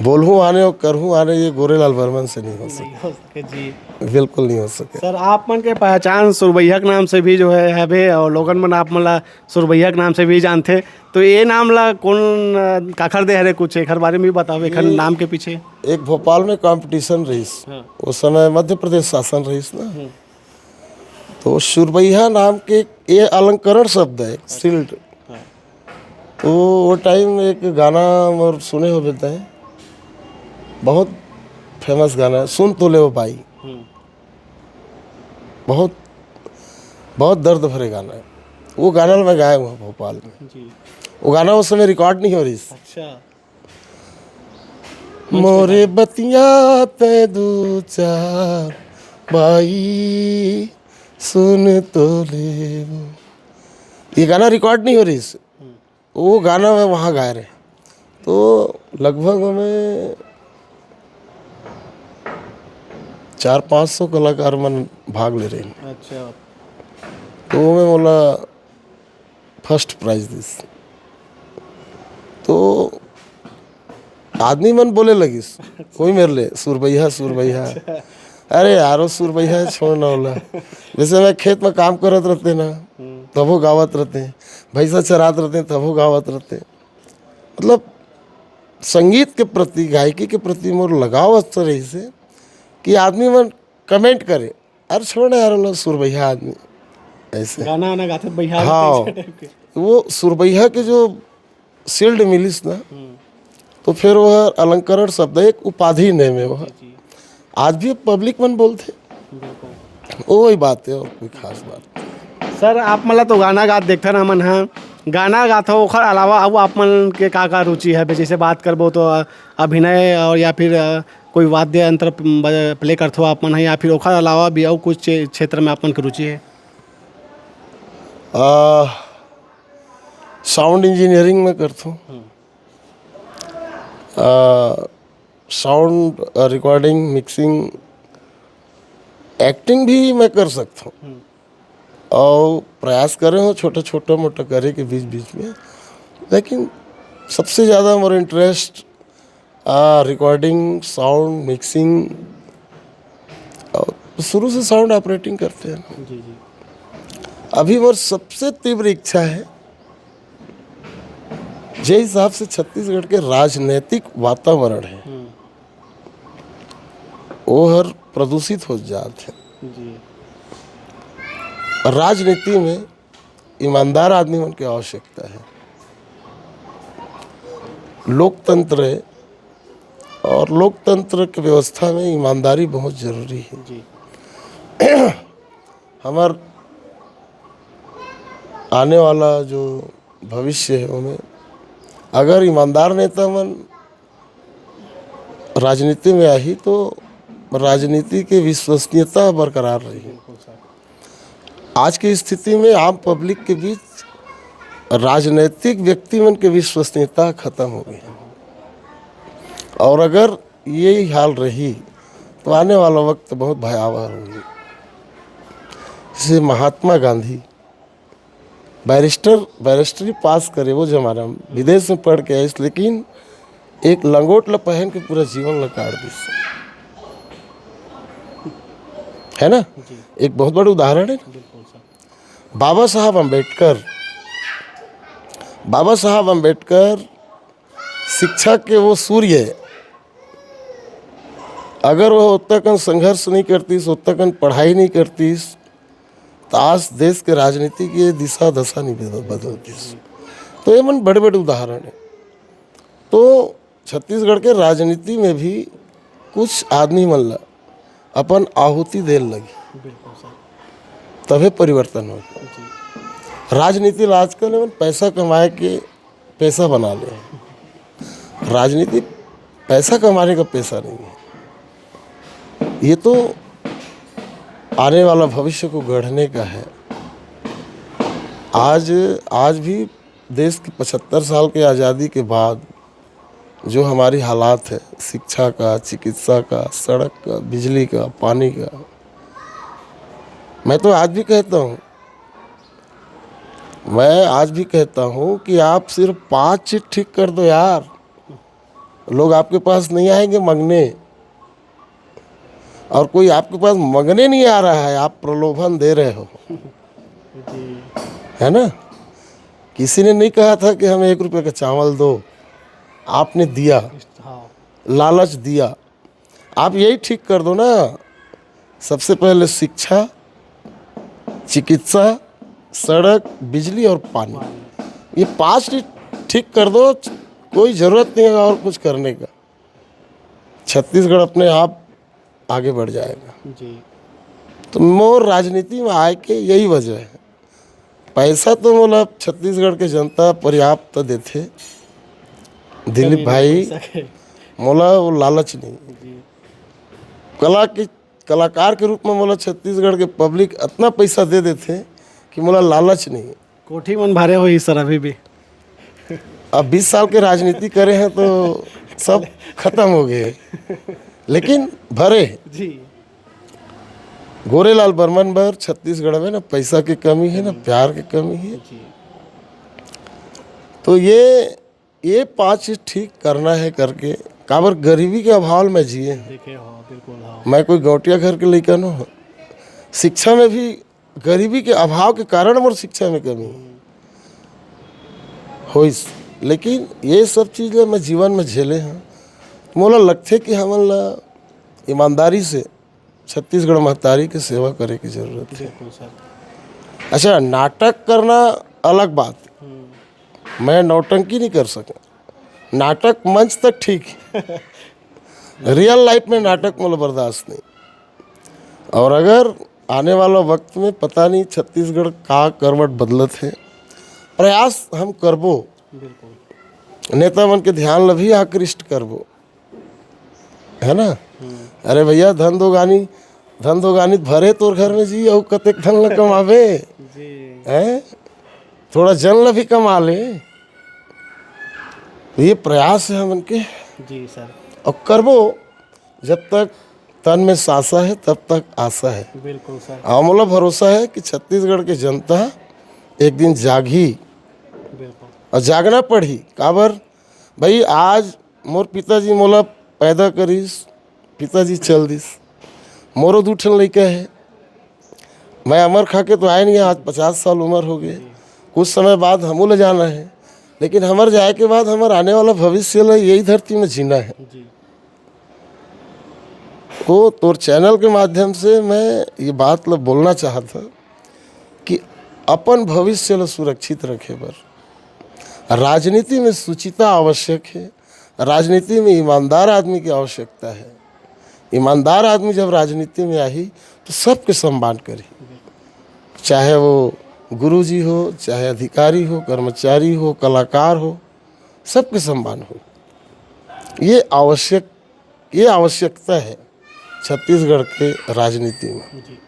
बोलहूँ आने और करहूँ आने, ये गोरेलाल बर्मन से नहीं हो सके। नहीं हो सके, जी। बिल्कुल नहीं हो सके। सर, आप मन के पहचान सुरबैया के नाम से भी जो है, हवे, और लोगन मन आप मन ला सुरबैया के नाम से भी जानथे। तो ये नाम ला कौन, अ, काखर दे हरे, कुछ एखर बारे में भी बताओ, एखर ये नाम के पीछे। एक भोपाल में कंपटीशन रहिस, हाँ। उस समय मध्य प्रदेश शासन रहिस ना, हम्म। तो सुरबैया नाम के ये अलंकरण शब्द है, एक शील्ड। हाँ। तो वो टाइम एक गाना मोर सुने हो बेटा है, बहुत फेमस गाना है, सुन तो ले वो बाई। हम्म। बहुत, बहुत दर्द भरे गाना है। वो गाना मैं गाया हुआ भोपाल में। जी। वो गाना उस समय रिकॉर्ड नहीं हो रही। अच्छा। मोरे बतिया ते दू चार बाई सुन तो ले वो। ये गाना रिकॉर्ड नहीं हो रही। हम्म। वो गाना मैं वहाँ गाए रहे। तो लगभग में चार पाँच सौ कलाकार मन भाग ले रहे हैं। अच्छा। तो वो मैं बोला फर्स्ट प्राइज दिस। तो आदमी मन बोले लगिस, कोई मेरे ले, "सुरबैया, सुरबैया।" अरे यार, वो सुरबैया छोड़ ना होला। जैसे मैं खेत में काम करत रहते ना, हम्म। तभो गावत रहते, भैंसा चरात रहते, तभो गावत रहते। मतलब, संगीत के प्रति, गायकी के प्रति मोर लगाव अस तरह से कि आदमी मन कमेंट करे, "अरे छोड़ ना यार, वो लोग सुरबैया आदमी।" ऐसे। गाना वाना गाथे बइहार हाँ। ऐसे टाइप के। वो सुरबैया के जो शील्ड मिलिस ना, हम्म। तो फिर वह अलंकरण शब्द है, एक उपाधि नेम है वह। जी, जी। आज भी पब्लिक मन बोलथे। बिल्कुल। वही बात है, और कोई खास बात नहीं। सर, आप मन ला तो गाना गात देखथन हमन ह, गाना गाथव, ओखर अलावा अउ आप मन के का-का रुचि हवे? जैसे बात करबो तो, अ, अभिनय और या फिर, अ, कोई वाद्य यंत्र प-, ब-, प्ले करथव आप मन ह, या फिर ओखर अलावा भी अउ कुछ क्षे-, क्षेत्र में आप मन के रुचि हे? आ, साउंड इंजीनियरिंग में करथव। हम्म। आ, साउंड, आ, रिकॉर्डिंग, मिक्सिंग, एक्टिंग भी मैं कर सकथव। हम्म। और प्रयास करे हव छोटा, छोटा मोटा करे के बीच, बीच में, लेकिन सबसे ज़्यादा मोर इंटरेस्ट, आ, रिकॉर्डिंग, साउंड, मिक्सिंग, और शुरू से साउंड ऑपरेटिंग करते हैं। जी, जी। अभी मोर सबसे तीव्र इच्छा है, जे हिसाब से छत्तीसगढ़ के राजनैतिक वातावरण है, हम्म। वो हर प्रदूषित हो जात है। जी। राजनीति में ईमानदार आदमी मन के आवश्यकता है। लोकतंत्र है, और लोकतंत्र के व्यवस्था में ईमानदारी बहुत जरूरी है। जी। हमर आने वाला जो भविष्य है, ओमे अगर ईमानदार नेता मन राजनीति में आही, तो राजनीति के विश्वसनीयता बरकरार रही। बिल्कुल सर। आज की स्थिति में आम पब्लिक के बीच राजनैतिक व्यक्ति मन के विश्वसनीयता खत्म हो गई, और अगर यही हाल रही, तो आने वाला वक्त बहुत भयावह होगी। जैसे महात्मा गांधी बैरिस्टर, बैरिस्टरी पास करे वो जमाना में, विदेश में पढ़ के आइस, लेकिन एक लंगोट ला पहन के पूरा जीवन ला काट दिस, है ना? जी। एक बहुत बड़ा उदाहरण है। बिल्कुल सर। बाबा साहब अम्बेडकर, बाबा साहब अम्बेडकर शिक्षा के वो सूर्य है। अगर वो ओतका कन संघर्ष नहीं करतीस, ओतका कन पढ़ाई नहीं करतीस, तो आज देश के राजनीति के दिशा दशा नहीं बदल-, बदलतीस। तो ये मन बड़े-बड़े उदाहरण है। तो छत्तीसगढ़ के राजनीति में भी कुछ आदमी मन ला अपन आहुति देल लगी। बिल्कुल सर। तभे परिवर्तन होही। राजनीति ला आजकल एमन पैसा कमाए के पैसा बना ले। राजनीति पैसा कमाने का पैसा नहीं है, ये तो आने वाला भविष्य को गढ़ने का है। आज आज भी देश की पचहत्तर साल की आज़ादी के बाद जो हमारी हालात है, शिक्षा का, चिकित्सा का, सड़क का, बिजली का, पानी का, मैं तो आज भी कहता हूँ, मैं आज भी कहता हूँ कि आप सिर्फ पांच चीज ठीक कर दो यार, लोग आपके पास नहीं आएंगे मांगने। और कोई आपके पास मांगने नहीं आ रहा है, आप प्रलोभन दे रहे हो, जी। है ना? किसी ने नहीं कहा था कि हमें एक रुपये का चावल दो, आपने दिया, हाँ। लालच दिया। आप यही ठीक कर दो ना, सबसे पहले शिक्षा, चिकित्सा, सड़क, बिजली और पानी, ये पांच चीज ठीक कर दो। कोई ज़रूरत नहीं है और कुछ करने का, छत्तीसगढ़ अपने आप आगे बढ़ जाएगा। जी। तो मोर राजनीति में आए के यही वजह है। पैसा तो मोला छत्तीसगढ़ के जनता पर्याप्त देथे दिलीप कमी भाई, नहीं कर सके। मोला वो लालच नहीं। जी। कला के कलाकार के रूप में मोला छत्तीसगढ़ के पब्लिक इतना पैसा दे देथे कि मोला लालच नहीं। कोठी मन भरे होही सर अभी भी। अब बीस साल के राजनीति करे हैं तो सब खत्म हो गए, लेकिन भरे। जी। गोरेलाल बर्मन बर छत्तीसगढ़ में ना पैसा की कमी है, ना प्यार की कमी है। जी। तो ये ये पांच चीज ठीक करना है करके, काबर गरीबी के अभाव में जिए हैं। देखे हो, बिल्कुल हाँ। मैं कोई गौटिया घर के लइका नो हूँ। शिक्षा में भी गरीबी के अभाव के कारण मोर शिक्षा में कमी होइस, लेकिन ये सब चीज ला मैं जीवन में झेले हूँ। मोला लगथे कि हमन ला ईमानदारी से छत्तीसगढ़ महतारी के सेवा करे की जरूरत है। बिल्कुल सर। अच्छा, नाटक करना अलग बात, हम्म। मैं नौटंकी नहीं कर सका। नाटक मंच तक ठीक है, रियल लाइफ में नाटक मोला बर्दाश्त नहीं। और अगर आने वाला वक्त में पता नहीं छत्तीसगढ़ का करवट बदलत है, प्रयास हम करबो, बिल्कुल। नेता मन के ध्यान ला भी आकृष्ट करबो, है ना? अरे भैया, धन दो गानी, धन दो गानी भरे तोर घर में जी, अउ कतेक धन ला कमाबे, जी। हैं? थोड़ा जन ला भी कमा ले। ये प्रयास है हमन के, जी सर। और करबो। जब तक तन में सांसा है, तब तक आशा है। बिल्कुल सर। और मोला भरोसा है कि छत्तीसगढ़ के जनता एक दिन जागही, बिल्कुल। और जागना पड़ही। काबर भाई, आज मोर पिताजी मोला पैदा करिस, पिताजी चल दिस, मोरो दू ठन लइका है। मैं अमर खा के तो आए नहीं, आज पचास साल उम्र हो गए। कुछ समय बाद हमू ला जाना है, लेकिन हमर जाए के बाद हमर आने वाला भविष्य ला यही धरती में जीना है। जी। तो तोर चैनल के माध्यम से मैं ये बात ला बोलना चाहत हूँ कि अपन भविष्य ला सुरक्षित रखे बर राजनीति में शुचिता आवश्यक है, राजनीति में ईमानदार आदमी की आवश्यकता है। ईमानदार आदमी जब राजनीति में आही तो सबके सम्मान करी, चाहे वो गुरुजी हो, चाहे अधिकारी हो, कर्मचारी हो, कलाकार हो, सबके सम्मान हो। ये आवश्यक ये आवश्यकता है छत्तीसगढ़ के राजनीति में। जी।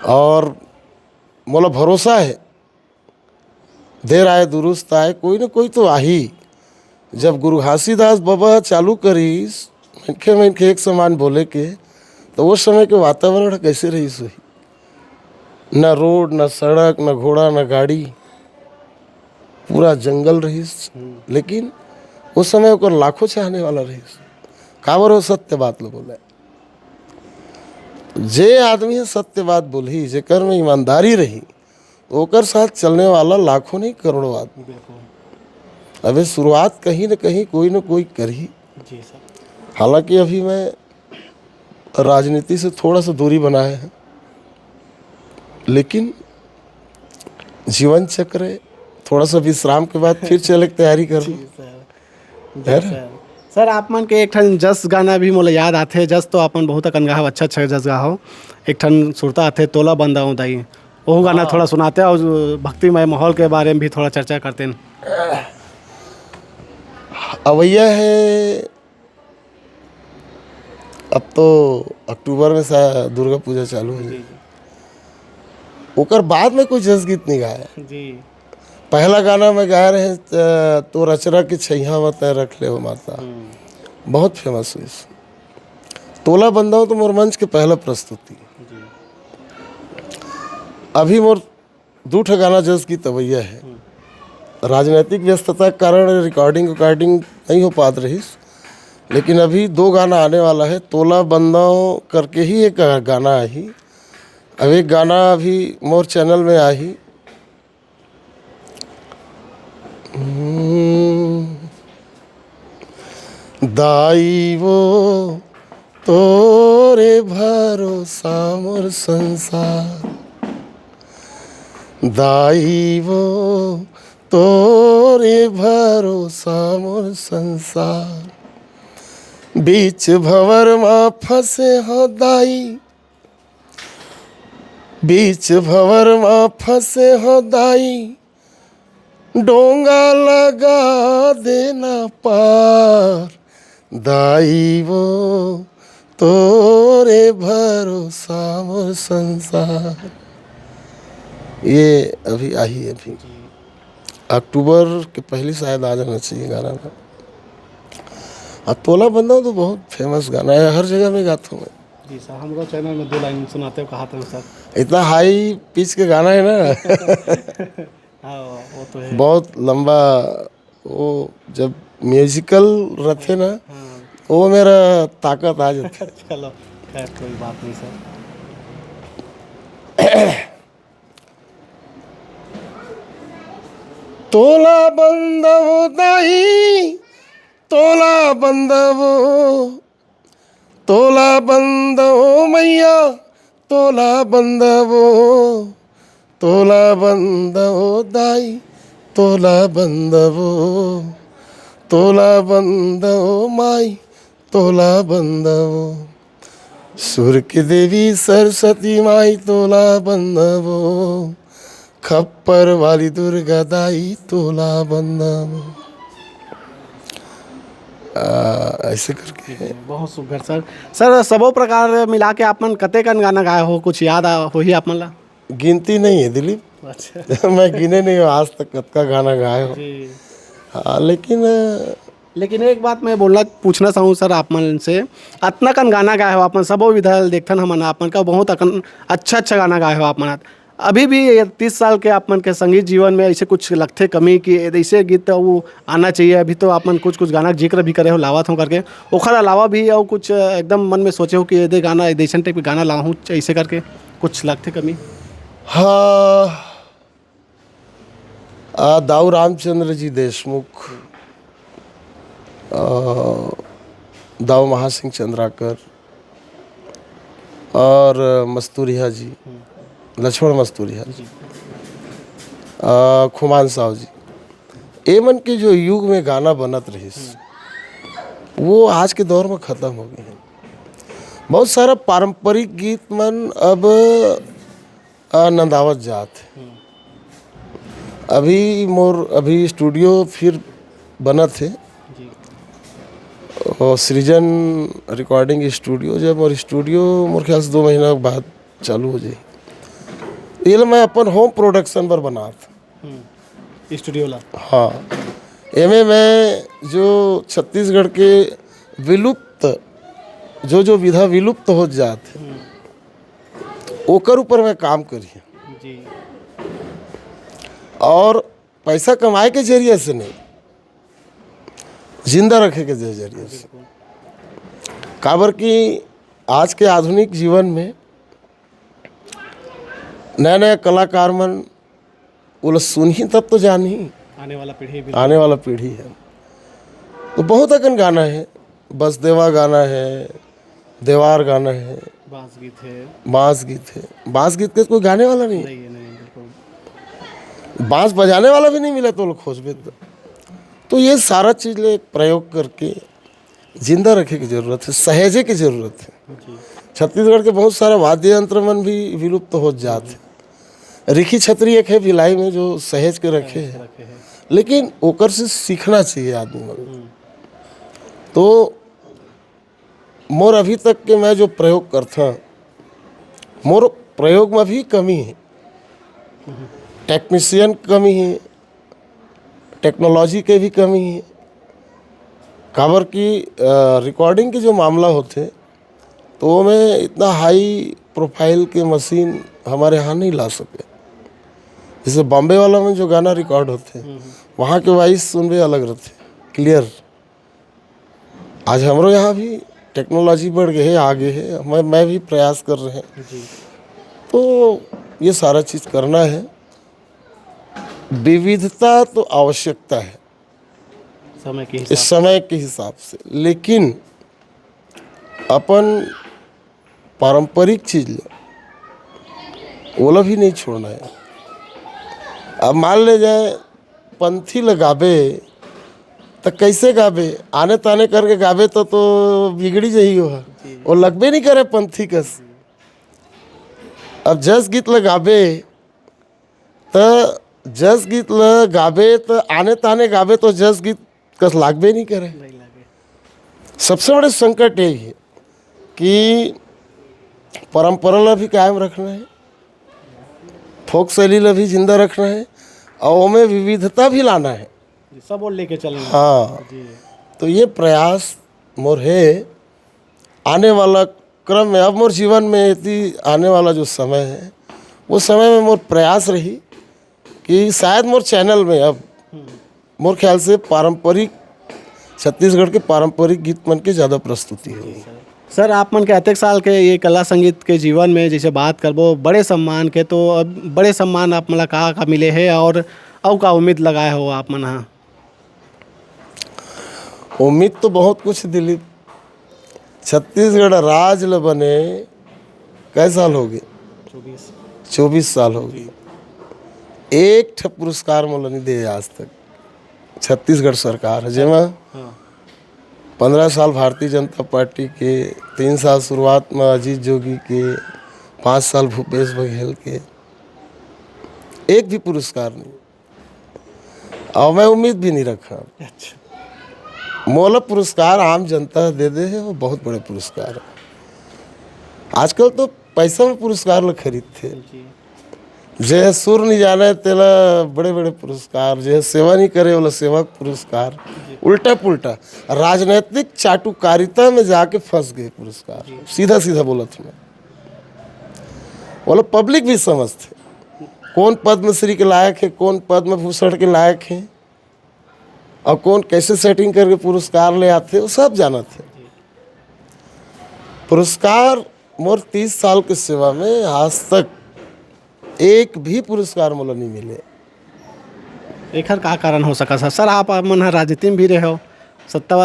और मोला भरोसा है, देर आए दुरुस्त आए, कोई ना कोई तो आही। जब गुरु घासीदास बाबा चालू करिस मनखे मनखे एक समान बोले के, तो वो समय के वातावरण कैसे रहिस होही? ना रोड, ना सड़क, ना घोड़ा, ना गाड़ी, पूरा जंगल रहिस। लेकिन उस समय ओकर लाखों चाहने वाला रहिस। काबर हो? सत्य बात लो बोले। जे आदमी ह सत्य बात बोलही, जेकर में ईमानदारी रही, ओकर साथ चलने वाला लाखों नहीं, करोड़ों आदमी। बिल्कुल। अबे शुरुआत कहीं न कहीं कोई न कोई करही। जी सर। हालांकि अभी मैं राजनीति से थोड़ा सा दूरी बनाए हैं, लेकिन जीवन चक्र है, थोड़ा सा विश्राम के बाद फिर चले के तैयारी कर। जी सर। है जी ना? सर। सर, आप मन के एक ठन जस गाना भी मोला याद आथे। जस तो आप मन बहुत अकन गाहव, अच्छा अच्छा जस गाहव। एक ठन सुरता आथे, तोला बंदाऊं दाई, ओहू गाना हाँ। थोड़ा सुनाते और भक्तिमय माहौल के बारे में भी थोड़ा चर्चा करते हैं। अवैया है, अब तो अक्टूबर में सा दुर्गा पूजा चालू हो जाएगी। ओकर बाद में कोई जस गीत नहीं गाया। जी। पहला गाना मैं गाए रहे, अ, तो रचरा के छैया में तय रख ले हो माता। हम्म। बहुत फेमस हुई। तोला बंदाओ तो मोर मंच के पहला प्रस्तुति। जी। अभी मोर दू ठो गाना जस गीत अवैया है। राजनैतिक व्यस्तता के कारण रिकॉर्डिंग रिकॉर्डिंग नहीं हो पात रहीस, लेकिन अभी दो गाना आने वाला है। तोला बंदाओ करके ही एक गाना आही, अब एक गाना अभी मोर चैनल में आही। हम्म। दाई वो तोरे भरोसा मोर संसार, दाई वो तोरे भरोसा मोर संसार, बीच भंवर मा फंसे हो दाई, बीच भंवर मा फंसे हो दाई, डोंगा लगा देना पार, दाई वो तोरे भरोसा मोर संसार। ये अभी आही, अभी अक्टूबर के पहली शायद आ जाना चाहिए गाना ना। अब तोला बंदा तो बहुत फेमस गाना है, हर जगह में गाता हूँ मैं। जी सर, हमरो चैनल में दो लाइन सुनाते हो, कहा था सर। इतना हाई पिच के गाना है ना। हाँ, वो तो है। बहुत लंबा, वो जब म्यूजिकल रहते ना, हाँ। वो मेरा ताकत आ जाता। चलो, खैर, कोई बात नहीं सर। तोला बंदवो दाई, तोला बंदवो, तोला बंदवो मैया, तोला बंदवो, तोला बंदवो दाई, तोला बंदवो, तोला बंदवो माई, तोला बंदवो, सुर के देवी सरस्वती माई, तोला बंदवो, खप्पर वाली दुर्गा दाई, तोला बंदवो। आ, ऐसे करके बहुत सुघर सर। सर, सबो प्रकार मिला के आप मन कतेकन गाना गाए हो, कुछ याद आ, होही आप मन ला? गिनती नहीं है दिलीप। अच्छा। मैं गिने नहीं हूँ आज तक कतका गाना गाए हो। जी। हाँ, लेकिन लेकिन एक बात मैं बोलना, पूछना चाहूँ सर आप मन से, अतना कन गाना गाए हो आप मन, सबो विधा ल देखथन हमन, आप मन का बहुत अकन अच्छा अच्छा गाना गाए हो आप मन। अभी भी ये तीस साल के आप मन के संगीत जीवन में ऐसे कुछ लगथे कमी कि ऐसे गीत वो आना चाहिए? अभी तो आप मन कुछ कुछ गाना के जिक्र भी करे हो, लावत हो करके, ओखर अलावा भी और कुछ एकदम मन में सोचे हो कि ये दे गाना, ऐसन टाइप के गाना लाहूँ, ऐसे करके कुछ लगथे कमी? हाँ, आ, दाऊ रामचंद्र जी देशमुख, आ, दाऊ महासिंह चंद्राकर और मस्तूरिया जी, लक्ष्मण मस्तूरिया, आ, खुमान साहू जी, ये मन के जो युग में गाना बनत रहिस, वो आज के दौर में खत्म हो गए हैं। बहुत सारा पारंपरिक गीत मन अब आ, नंदावत जात हे। अभी मोर, अभी स्टूडियो फिर बनत हे। जी। और सृजन रिकॉर्डिंग स्टूडियो, जब मोर स्टूडियो मोर ख्याल से दो महीना बाद चालू हो जाए, ये ल मैं अपन होम प्रोडक्शन बर बनात। हम्म। स्टूडियो ला। हाँ, एमे मैं जो छत्तीसगढ़ के विलुप्त, जो जो विधा विलुप्त होत जात हे, ओकर ऊपर मैं काम करिए। जी। और पैसा कमाए के जरिए से नहीं, जिंदा रखे के जरिए से। काबर कि आज के आधुनिक जीवन में नया नया कलाकार मन ओला सुनही तब तो जानही। आने वाला पीढ़ी भी। आने वाला पीढ़ी है तो बहुत अकन गाना है, बसदेवा गाना है, देवार गाना है, बांस गीत है। बांस गीत है। बांस गीत के कोई गाने वाला नहीं, नहीं है, नहीं, बिल्कुल। बांस बजाने वाला भी नहीं मिला तो लोग खोजबे तो। तो ये सारा चीज़ ले एक प्रयोग करके जिंदा रखे के जरूरत हे, सहेजे के जरूरत हे। जी। छत्तीसगढ़ के बहुत सारा वाद्य यंत्र मन भी विलुप्त होत जात हे। रिखी छतरी एक हे भिलाई में, जो सहेज के रखे हे, रखे हे। लेकिन ओकर से सीखना चाहिए आदमी मन। हम्म। तो मोर अभी तक के मैं जो प्रयोग करथों, मोर प्रयोग में भी कमी हे, technician कमी हे, technology के भी कमी हे, काबर कि, अ, recording के जो मामला होथे, तो ओमे इतना high profile के machine हमारे यहाँ नहीं ला सके। जैसे बॉम्बे वाला में जो गाना record होथे, हम्म, हम्म। वहाँ के voice सुनबे अलग रथे, clear। आज हमरो यहाँ भी technology बढ़ गए हे, आगे हे, मैं, मैं भी प्रयास कर रहे हैं। जी। तो ये सारा चीज करना है। विविधता तो आवश्यकता है समय के हिसाब इस समय के हिसाब से, लेकिन अपन पारंपरिक चीज ल, ओला भी नहीं छोड़ना है। अब मान ले जाए, पंथी ल गाबे, त कैसे गाबे? आने ताने करके गाबे तो, तो बिगड़ी जही ओह। जी। वो लगबे नहीं करे पंथी कस। अब जस गीत ल गाबे, त जस गीत ल गाबे, त आने ताने गाबे तो जस गीत कस लागबे नहीं करे। नहीं लागे। सबसे बड़े संकट यही है कि परंपरा ला भी कायम रखना है, फोक शैली ला भी जिंदा रखना है और ओमे विविधता भी लाना है। जी, सब ओर लेके चलना है। हाँ। जी। तो ये प्रयास मोर है। आने वाला क्रम में, अब मोर जीवन में यदि आने वाला जो समय है, वो समय में मोर प्रयास रही कि शायद मोर चैनल में अब हम्म। मोर ख्याल से पारंपरिक, छत्तीसगढ़ के पारंपरिक गीत मन के ज़्यादा प्रस्तुति होही। सर, आप मन के अतेक साल के ये कला संगीत के जीवन में जैसे बात करबो बड़े सम्मान के, तो अब बड़े सम्मान आप मन ला का, का मिले हे और अउ का उम्मीद लगाए हो आप मन हा? उम्मीद तो बहुत कुछ, दिलीप। छत्तीसगढ़ राज ल बने कै साल होगे? चौबीस। चौबीस साल होगे। एक ठे पुरस्कार मोला नहीं दे आज तक छत्तीसगढ़ सरकार ह, जेमा हाँ। पन्द्रह साल भारतीय जनता पार्टी के, तीन साल शुरुआत में अजीत जोगी के, पाँच साल भूपेश बघेल के, एक भी पुरस्कार नहीं। और मैं उम्मीद भी नहीं रखा। अच्छा। मोला पुरस्कार आम जनता दे दे हे, वो बहुत बड़े पुरस्कार है। आजकल तो पैसा में पुरस्कार ल खरीदथे। जी। जे सुर नहीं जाने, तेला बड़े-बड़े पुरस्कार, जे सेवा नहीं करे, ओला सेवा के पुरस्कार। जी। उल्टा पुल्टा राजनीतिक चाटुकारिता में जाके फंस गए पुरस्कार। जी। सीधा सीधा बोलत हूँ मैं। ओला पब्लिक भी समझथे, कौन पद्मश्री के लायक है, कौन पद्म भूषण के लायक है, और कौन कैसे सेटिंग करके पुरस्कार ले आथे, वो सब जानत है। पुरस्कार, मोर तीस साल के सेवा में आज तक एक भी पुरस्कार मोला नहीं मिले। एखर का कारण हो सकत हे? सर, आप मन ह राजनीति में भी रहे हो, सत्ता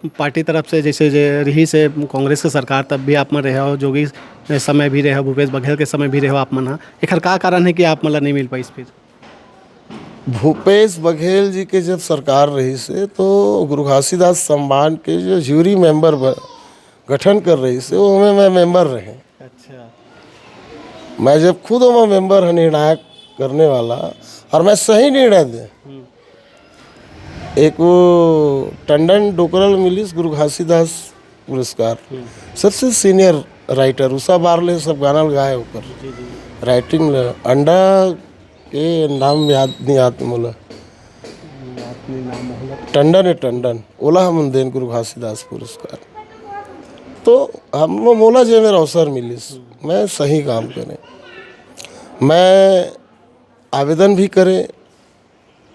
पार्टी तरफ से जैसे जे रहिस हे कांग्रेस के सरकार, तब भी आप मन रहे हो, जोगी समय भी रहे हो, भूपेश बघेल के समय भी रहे हो आप मन ह। एखर का कारण है कि आप मन ला नहीं मिल पाइस फिर? भूपेश बघेल जी के जब सरकार रहिस हे, तो गुरु घासीदास सम्मान के जो जूरी मेंबर ब-, गठन कर रहिस हे, ओमे मैं मेंबर रहे। अच्छा। मैं जब खुद ओमा मेंबर ह निर्णायक करने वाला, और मैं सही निर्णय दे। हम्म। एक वो टंडन डोकरा ल मिलिस गुरु घासीदास पुरस्कार। हम्म। सबसे सीनियर राइटर, उषा बारले सब गाना ल गाए ओकर। जी, जी। राइटिंग ल, अंडा के नाम याद नहीं आत मोला। याद नहीं नाम मोला। टंडन है टंडन, ओला हमन देन गुरु घासीदास पुरस्कार। तो हम, मोला जे मेरा अवसर मिलिस, मैं सही काम करें। मैं आवेदन भी करें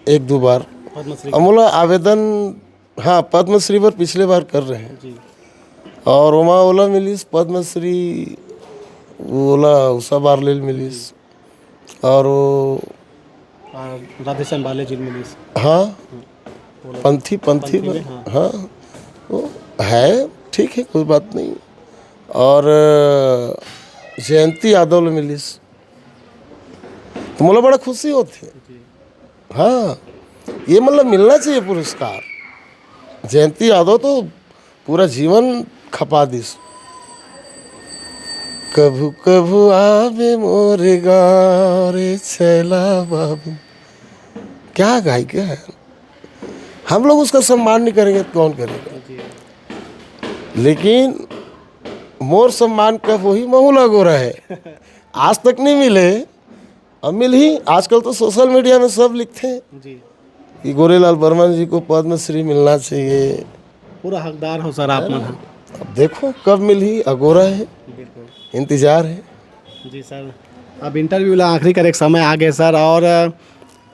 एक दो बार। पद्मश्री। अब मोला आवेदन, हाँ, पद्मश्री बर पिछले बार कर रहे हैं। जी। और ओमा ओला मिलिस पद्मश्री, ओला उषा बारले ल मिलिस। और वो आ, राधेश्याम बारले जी ल मिलिस। हाँ, ओला पंथी, पंथी पंथी बर, में, हाँ। हाँ, वो है, ठीक है, कोई बात नहीं। और, अ, जयंती यादव ल मिलिस, तो मोला बड़ा खुशी होथे। जी। हाँ, ये मतलब मिलना चाहिए पुरस्कार। जयंती यादव तो पूरा जीवन खपा दिस। कभू कभू आबे मोरे गाँव रे छैला बाबू। क्या गायिका है? हम लोग उसका सम्मान नहीं करेंगे तो कौन करेगा? लेकिन मोर सम्मान कब होही, महू ल अगोरा है। आज तक नहीं मिले, अब मिलही। आजकल तो सोशल मीडिया में सब लिखथे जी। कि गोरेलाल बर्मन जी को पद्म श्री मिलना चाहिए। पूरा हकदार हो सर आप मन ह। अब देखो कब मिलही, अगोरा है, बिल्कुल। इंतजार है। जी सर, अब इंटरव्यू ला आखिरी करे के समय आ गए सर, और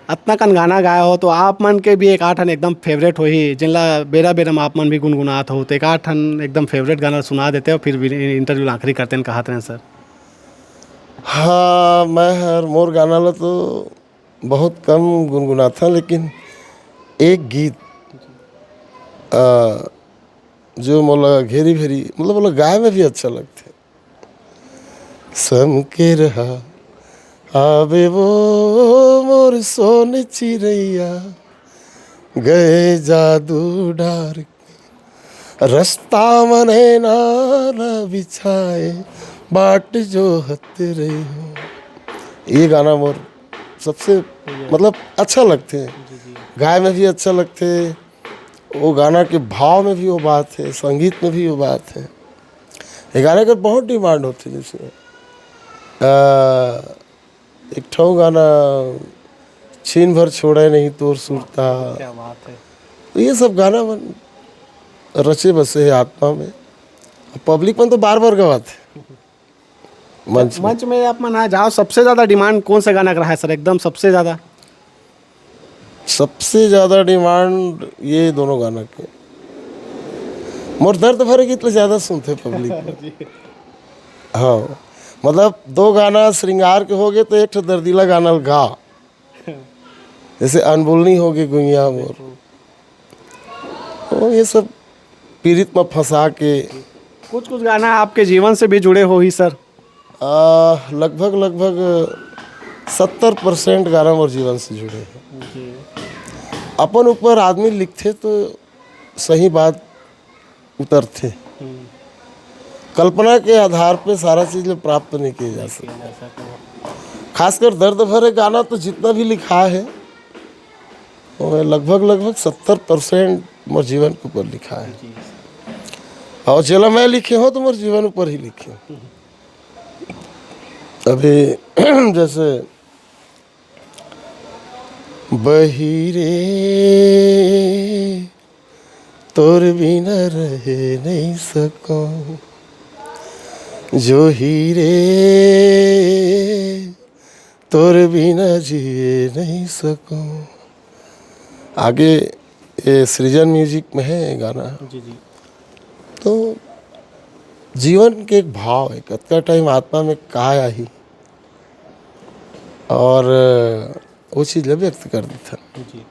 अतना कन गाना गाए हो तो आप मन के भी एक आध ठन एकदम फेवरेट होही, जेन ला बेरा बेरा में आप मन भी गुनगुनात हो, तो एक आध ठन एकदम फेवरेट गाना सुना देते हो, फिर भी इंटरव्यू ला आखिरी करते हैं, कहत रहे सर। हाँ, मैं हर मोर गाना ला तो बहुत कम गुनगुनाथा, लेकिन एक गीत आ, जो मोला घेरी भेरी, मतलब मोला गाय में भी अच्छा लगथे। सम के रहा आवे वो मोर सोन चिरैया, गए जादू डार के, रस्ता मने ना, ना बिछाए, बाट जो हत रही हो। ये गाना मोर सबसे मतलब अच्छा लगथे। गाय में भी अच्छा लगथे, वो गाना के भाव में भी वो बात है, संगीत में भी वो बात है। ये गाने के बहुत डिमांड होथे। जैसे आ, एक ठो गाना, छीन भर छोड़े नहीं तोर सुरता। क्या बात है। तो ये सब गाना मन रचे बसे है आत्मा में। पब्लिक मन तो बार बार गवाथे मंच में। मंच में आप मन आ जाओ, सबसे ज्यादा डिमांड कौन सा गाना का रहा है सर, एकदम सबसे ज्यादा? सबसे ज्यादा डिमांड ये दोनों गाना के। मोर दर्द भरे गीत ले ज्यादा सुनथे पब्लिक। हाँ, मतलब दो गाना श्रृंगार के हो गए तो एक ठो दर्दीला गाना गा, जैसे अनबोलनी हो गए गुइया मोर। तो ये सब पीरित में फंसा के। कुछ कुछ गाना आपके जीवन से भी जुड़े हो ही सर? आ, लगभग लगभग सत्तर परसेंट गाना मोर जीवन से जुड़े हैं। अपन ऊपर आदमी लिखथे तो सही बात उतरथे। कल्पना के आधार पे सारा चीज ल प्राप्त नहीं किया जा सकता। खासकर दर्द भरे गाना तो जितना भी लिखा है, वो लगभग लगभग सत्तर परसेंट मोर जीवन के ऊपर लिखा है। और जेला मैं लिखे हो तो मोर जीवन ऊपर ही लिखे हो। अभी जैसे बहिरे तोर बिना रहे नहीं सको, जो हीरे तोर बिना जिए नहीं सको। आगे ये सृजन म्यूजिक में है ये गाना। जी जी। तो जीवन के एक भाव है, कतका टाइम आत्मा में का आही, और वो चीज ला व्यक्त कर देथन। जी।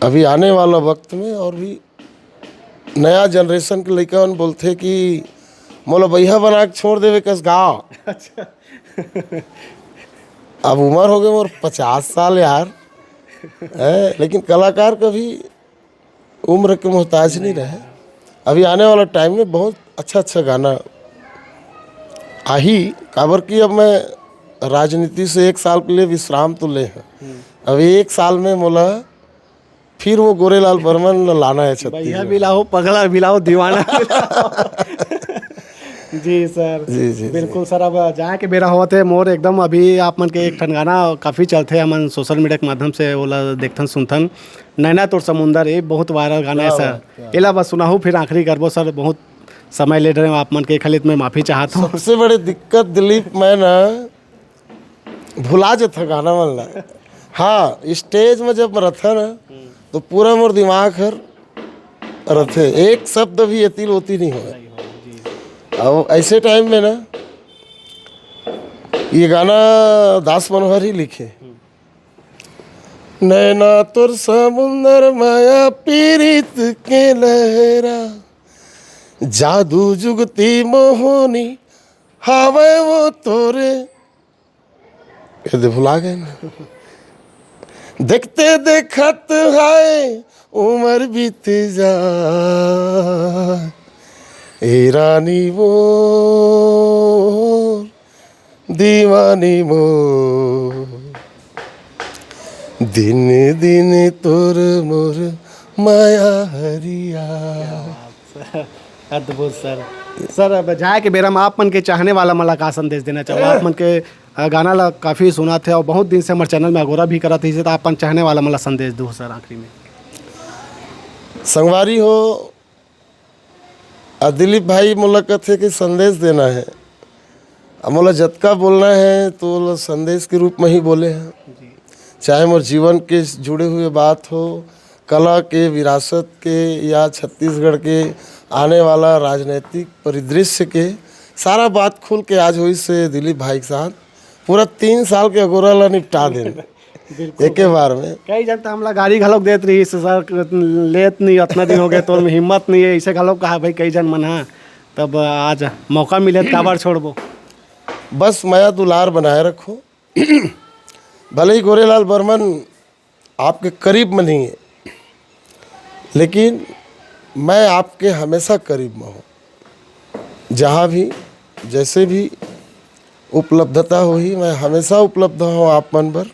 अभी आने वाला वक्त में और भी नया जनरेशन के लइका मन बोलथे कि मोला बइहा बना के छोड़ देवे कस गाँव। अच्छा। अब उम्र हो गए मोर पचास साल यार, है, लेकिन कलाकार कभी उम्र के मोहताज नहीं रहे। अभी आने वाला टाइम में बहुत अच्छा अच्छा गाना आही, काबर कि अब मैं राजनीति से एक साल के लिए विश्राम तो ले हैं। अभी एक साल में मोला फिर वो गोरेलाल बर्मन ला लाना है भैया छत्तीसगढ़। मिलाओ, पगला मिलाओ, दीवाना मिलाओ। जी सर। जी, जी, जी। बिल्कुल सर, अब जाए के बेरा होवत है मोर एकदम। अभी आप मन के एक ठन गाना काफी चलथे, हमन सोशल मीडिया के माध्यम से ओला देखथन सुनथन। नैना तोर समुंदर, ये बहुत वायरल गाना है क्या सर। बात, क्या एला बस सुनाहू, फिर आखिरी करबो सर, बहुत समय ले रहे हो आप मन के, खाली मैं माफी चाहत हूँ। सबसे बड़े दिक्कत दिलीप, मैं ना भुला जथा गाना मन ला। हाँ, स्टेज में जब रथा ना तो पूरा मोर दिमाग हर रथे, एक शब्द भी एती ओती नहीं होय। अब ऐसे टाइम में ना ये गाना दास मनोहर ही लिखे। नैना तोर समुंदर माया पीरित के लहरा, जादू जुगती मोहनी हावय वो तोरे। ये दे भुला गए ना। देखते देखत हाय उमर बीत जा, ए रानी मोर, दीवानी मोर, दिन दिन तोर मोर माया हरिया। अद्भुत सर। सर, अब जाए के बेरा में आप मन के चाहने वाला मन ला का संदेश देना चाहो? आप मन के अ, गाना ला काफी सुनत हे और बहुत दिन से हमर चैनल में अगोरा भी करत हे, तो आप मन चाहने वाला मन ला संदेश दो सर आखिरी में। संगवारी हो, आ दिलीप भाई मोला कथे कि संदेश देना है। अब मोला जतका बोलना है तो ओला संदेश के रूप में ही बोले हैं। चाहे मोर जीवन के जुड़े हुए बात हो, कला के, विरासत के, या छत्तीसगढ़ के आने वाला राजनैतिक परिदृश्य के, सारा बात खुल के आज होइस हे दिलीप भाई के साथ। पूरा तीन साल के अगोरा ला निपटा देन एके बार में। कई झन तो हमला गारी घलोक देत रहिस, "सर, लेत नहीं, अतना दिन हो गए, तोर में हिम्मत नहीं है", ऐसे घलोक कहा भाई कई झन मन हा। तब आज मौका मिले त काबर छोड़बो? बस मया दुलार बनाए रखो। भले ही गोरेलाल बर्मन आपके करीब में नहीं है, लेकिन मैं आपके हमेशा करीब में हूँ। जहाँ भी, जैसे भी उपलब्धता होही, मैं हमेशा उपलब्ध हूँ आप मन बर।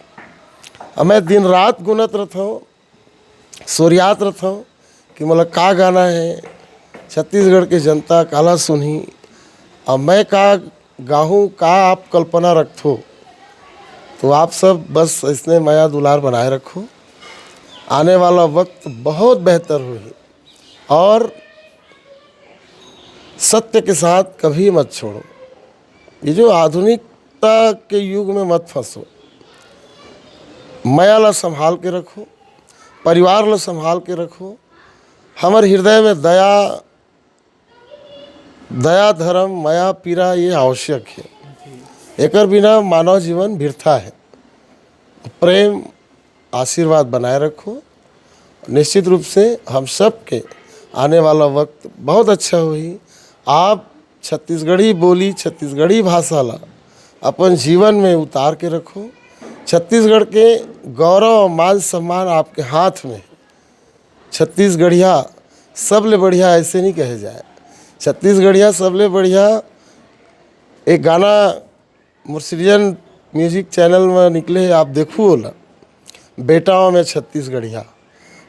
और मैं दिन रात गुनत रहता हूँ, सोरियात रहता हूँ कि मोला का गाना है, छत्तीसगढ़ के जनता काला सुनही, और मैं का गाहूँ, का आप कल्पना रखथो। तो आप सब बस इसने मया दुलार बनाए रखो। आने वाला वक्त बहुत बेहतर होही और सत्य के साथ कभी मत छोड़ो। ये जो आधुनिकता के युग में मत फंसो, मया ला संभाल के रखो, परिवार ला संभाल के रखो। हमर हृदय में दया, दया, धर्म, मया, पीरा ये आवश्यक है। एकर बिना मानव जीवन बिरथा है। प्रेम, आशीर्वाद बनाए रखो। निश्चित रूप से हम सब के आने वाला वक्त बहुत अच्छा होही। आप छत्तीसगढ़ी बोली, छत्तीसगढ़ी भाषा ला अपन जीवन में उतार के रखो। छत्तीसगढ़ के गौरव, मान, सम्मान आपके हाथ में। छत्तीसगढ़िया सबले बढ़िया ऐसे नहीं कहे जाए। छत्तीसगढ़िया सबले बढ़िया। एक गाना मोर सृजन म्यूजिक चैनल में निकले हे, आप देखू ओला, बेटाओं में छत्तीसगढ़िया।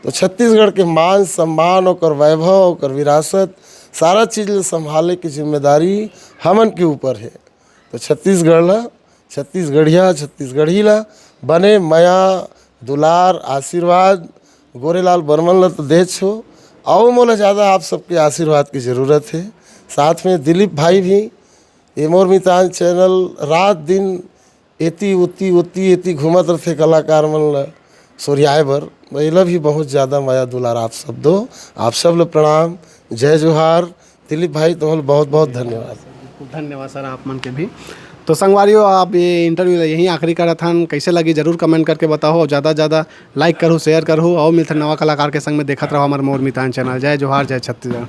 तो छत्तीसगढ़ के मान सम्मान, ओकर वैभव, ओकर विरासत, सारा चीज ल संभाले की जिम्मेदारी हमन के ऊपर है। तो छत्तीसगढ़ ला, छत्तीसगढ़िया, छत्तीसगढ़ी ला बने मया, दुलार, आशीर्वाद। गोरेलाल बर्मन ला तो देच हो, अउ मोला ज़्यादा आप सबके आशीर्वाद की ज़रूरत है। साथ में दिलीप भाई भी, ये मोर मितान चैनल रात दिन एती ओती, ओती एती घूमत रथे कलाकार मन ला सोरियाए बर। एला भी बहुत ज़्यादा मया दुलार आप सब दो। आप सब ला प्रणाम, जय जोहार। दिलीप भाई, तोहल बहुत बहुत धन्यवाद। धन्यवाद सर, आप मन के भी। तो संगवारियों, आप ये इंटरव्यू ला यहीं आखिरी करत हन। कैसे लगी, जरूर कमेंट करके बताओ, और ज़्यादा से ज़्यादा लाइक करू, शेयर करू, और मिलथन नवा कलाकार के संग में। देखत रहो हमर मोर मितान चैनल। जय जोहार, जय छत्तीसगढ़।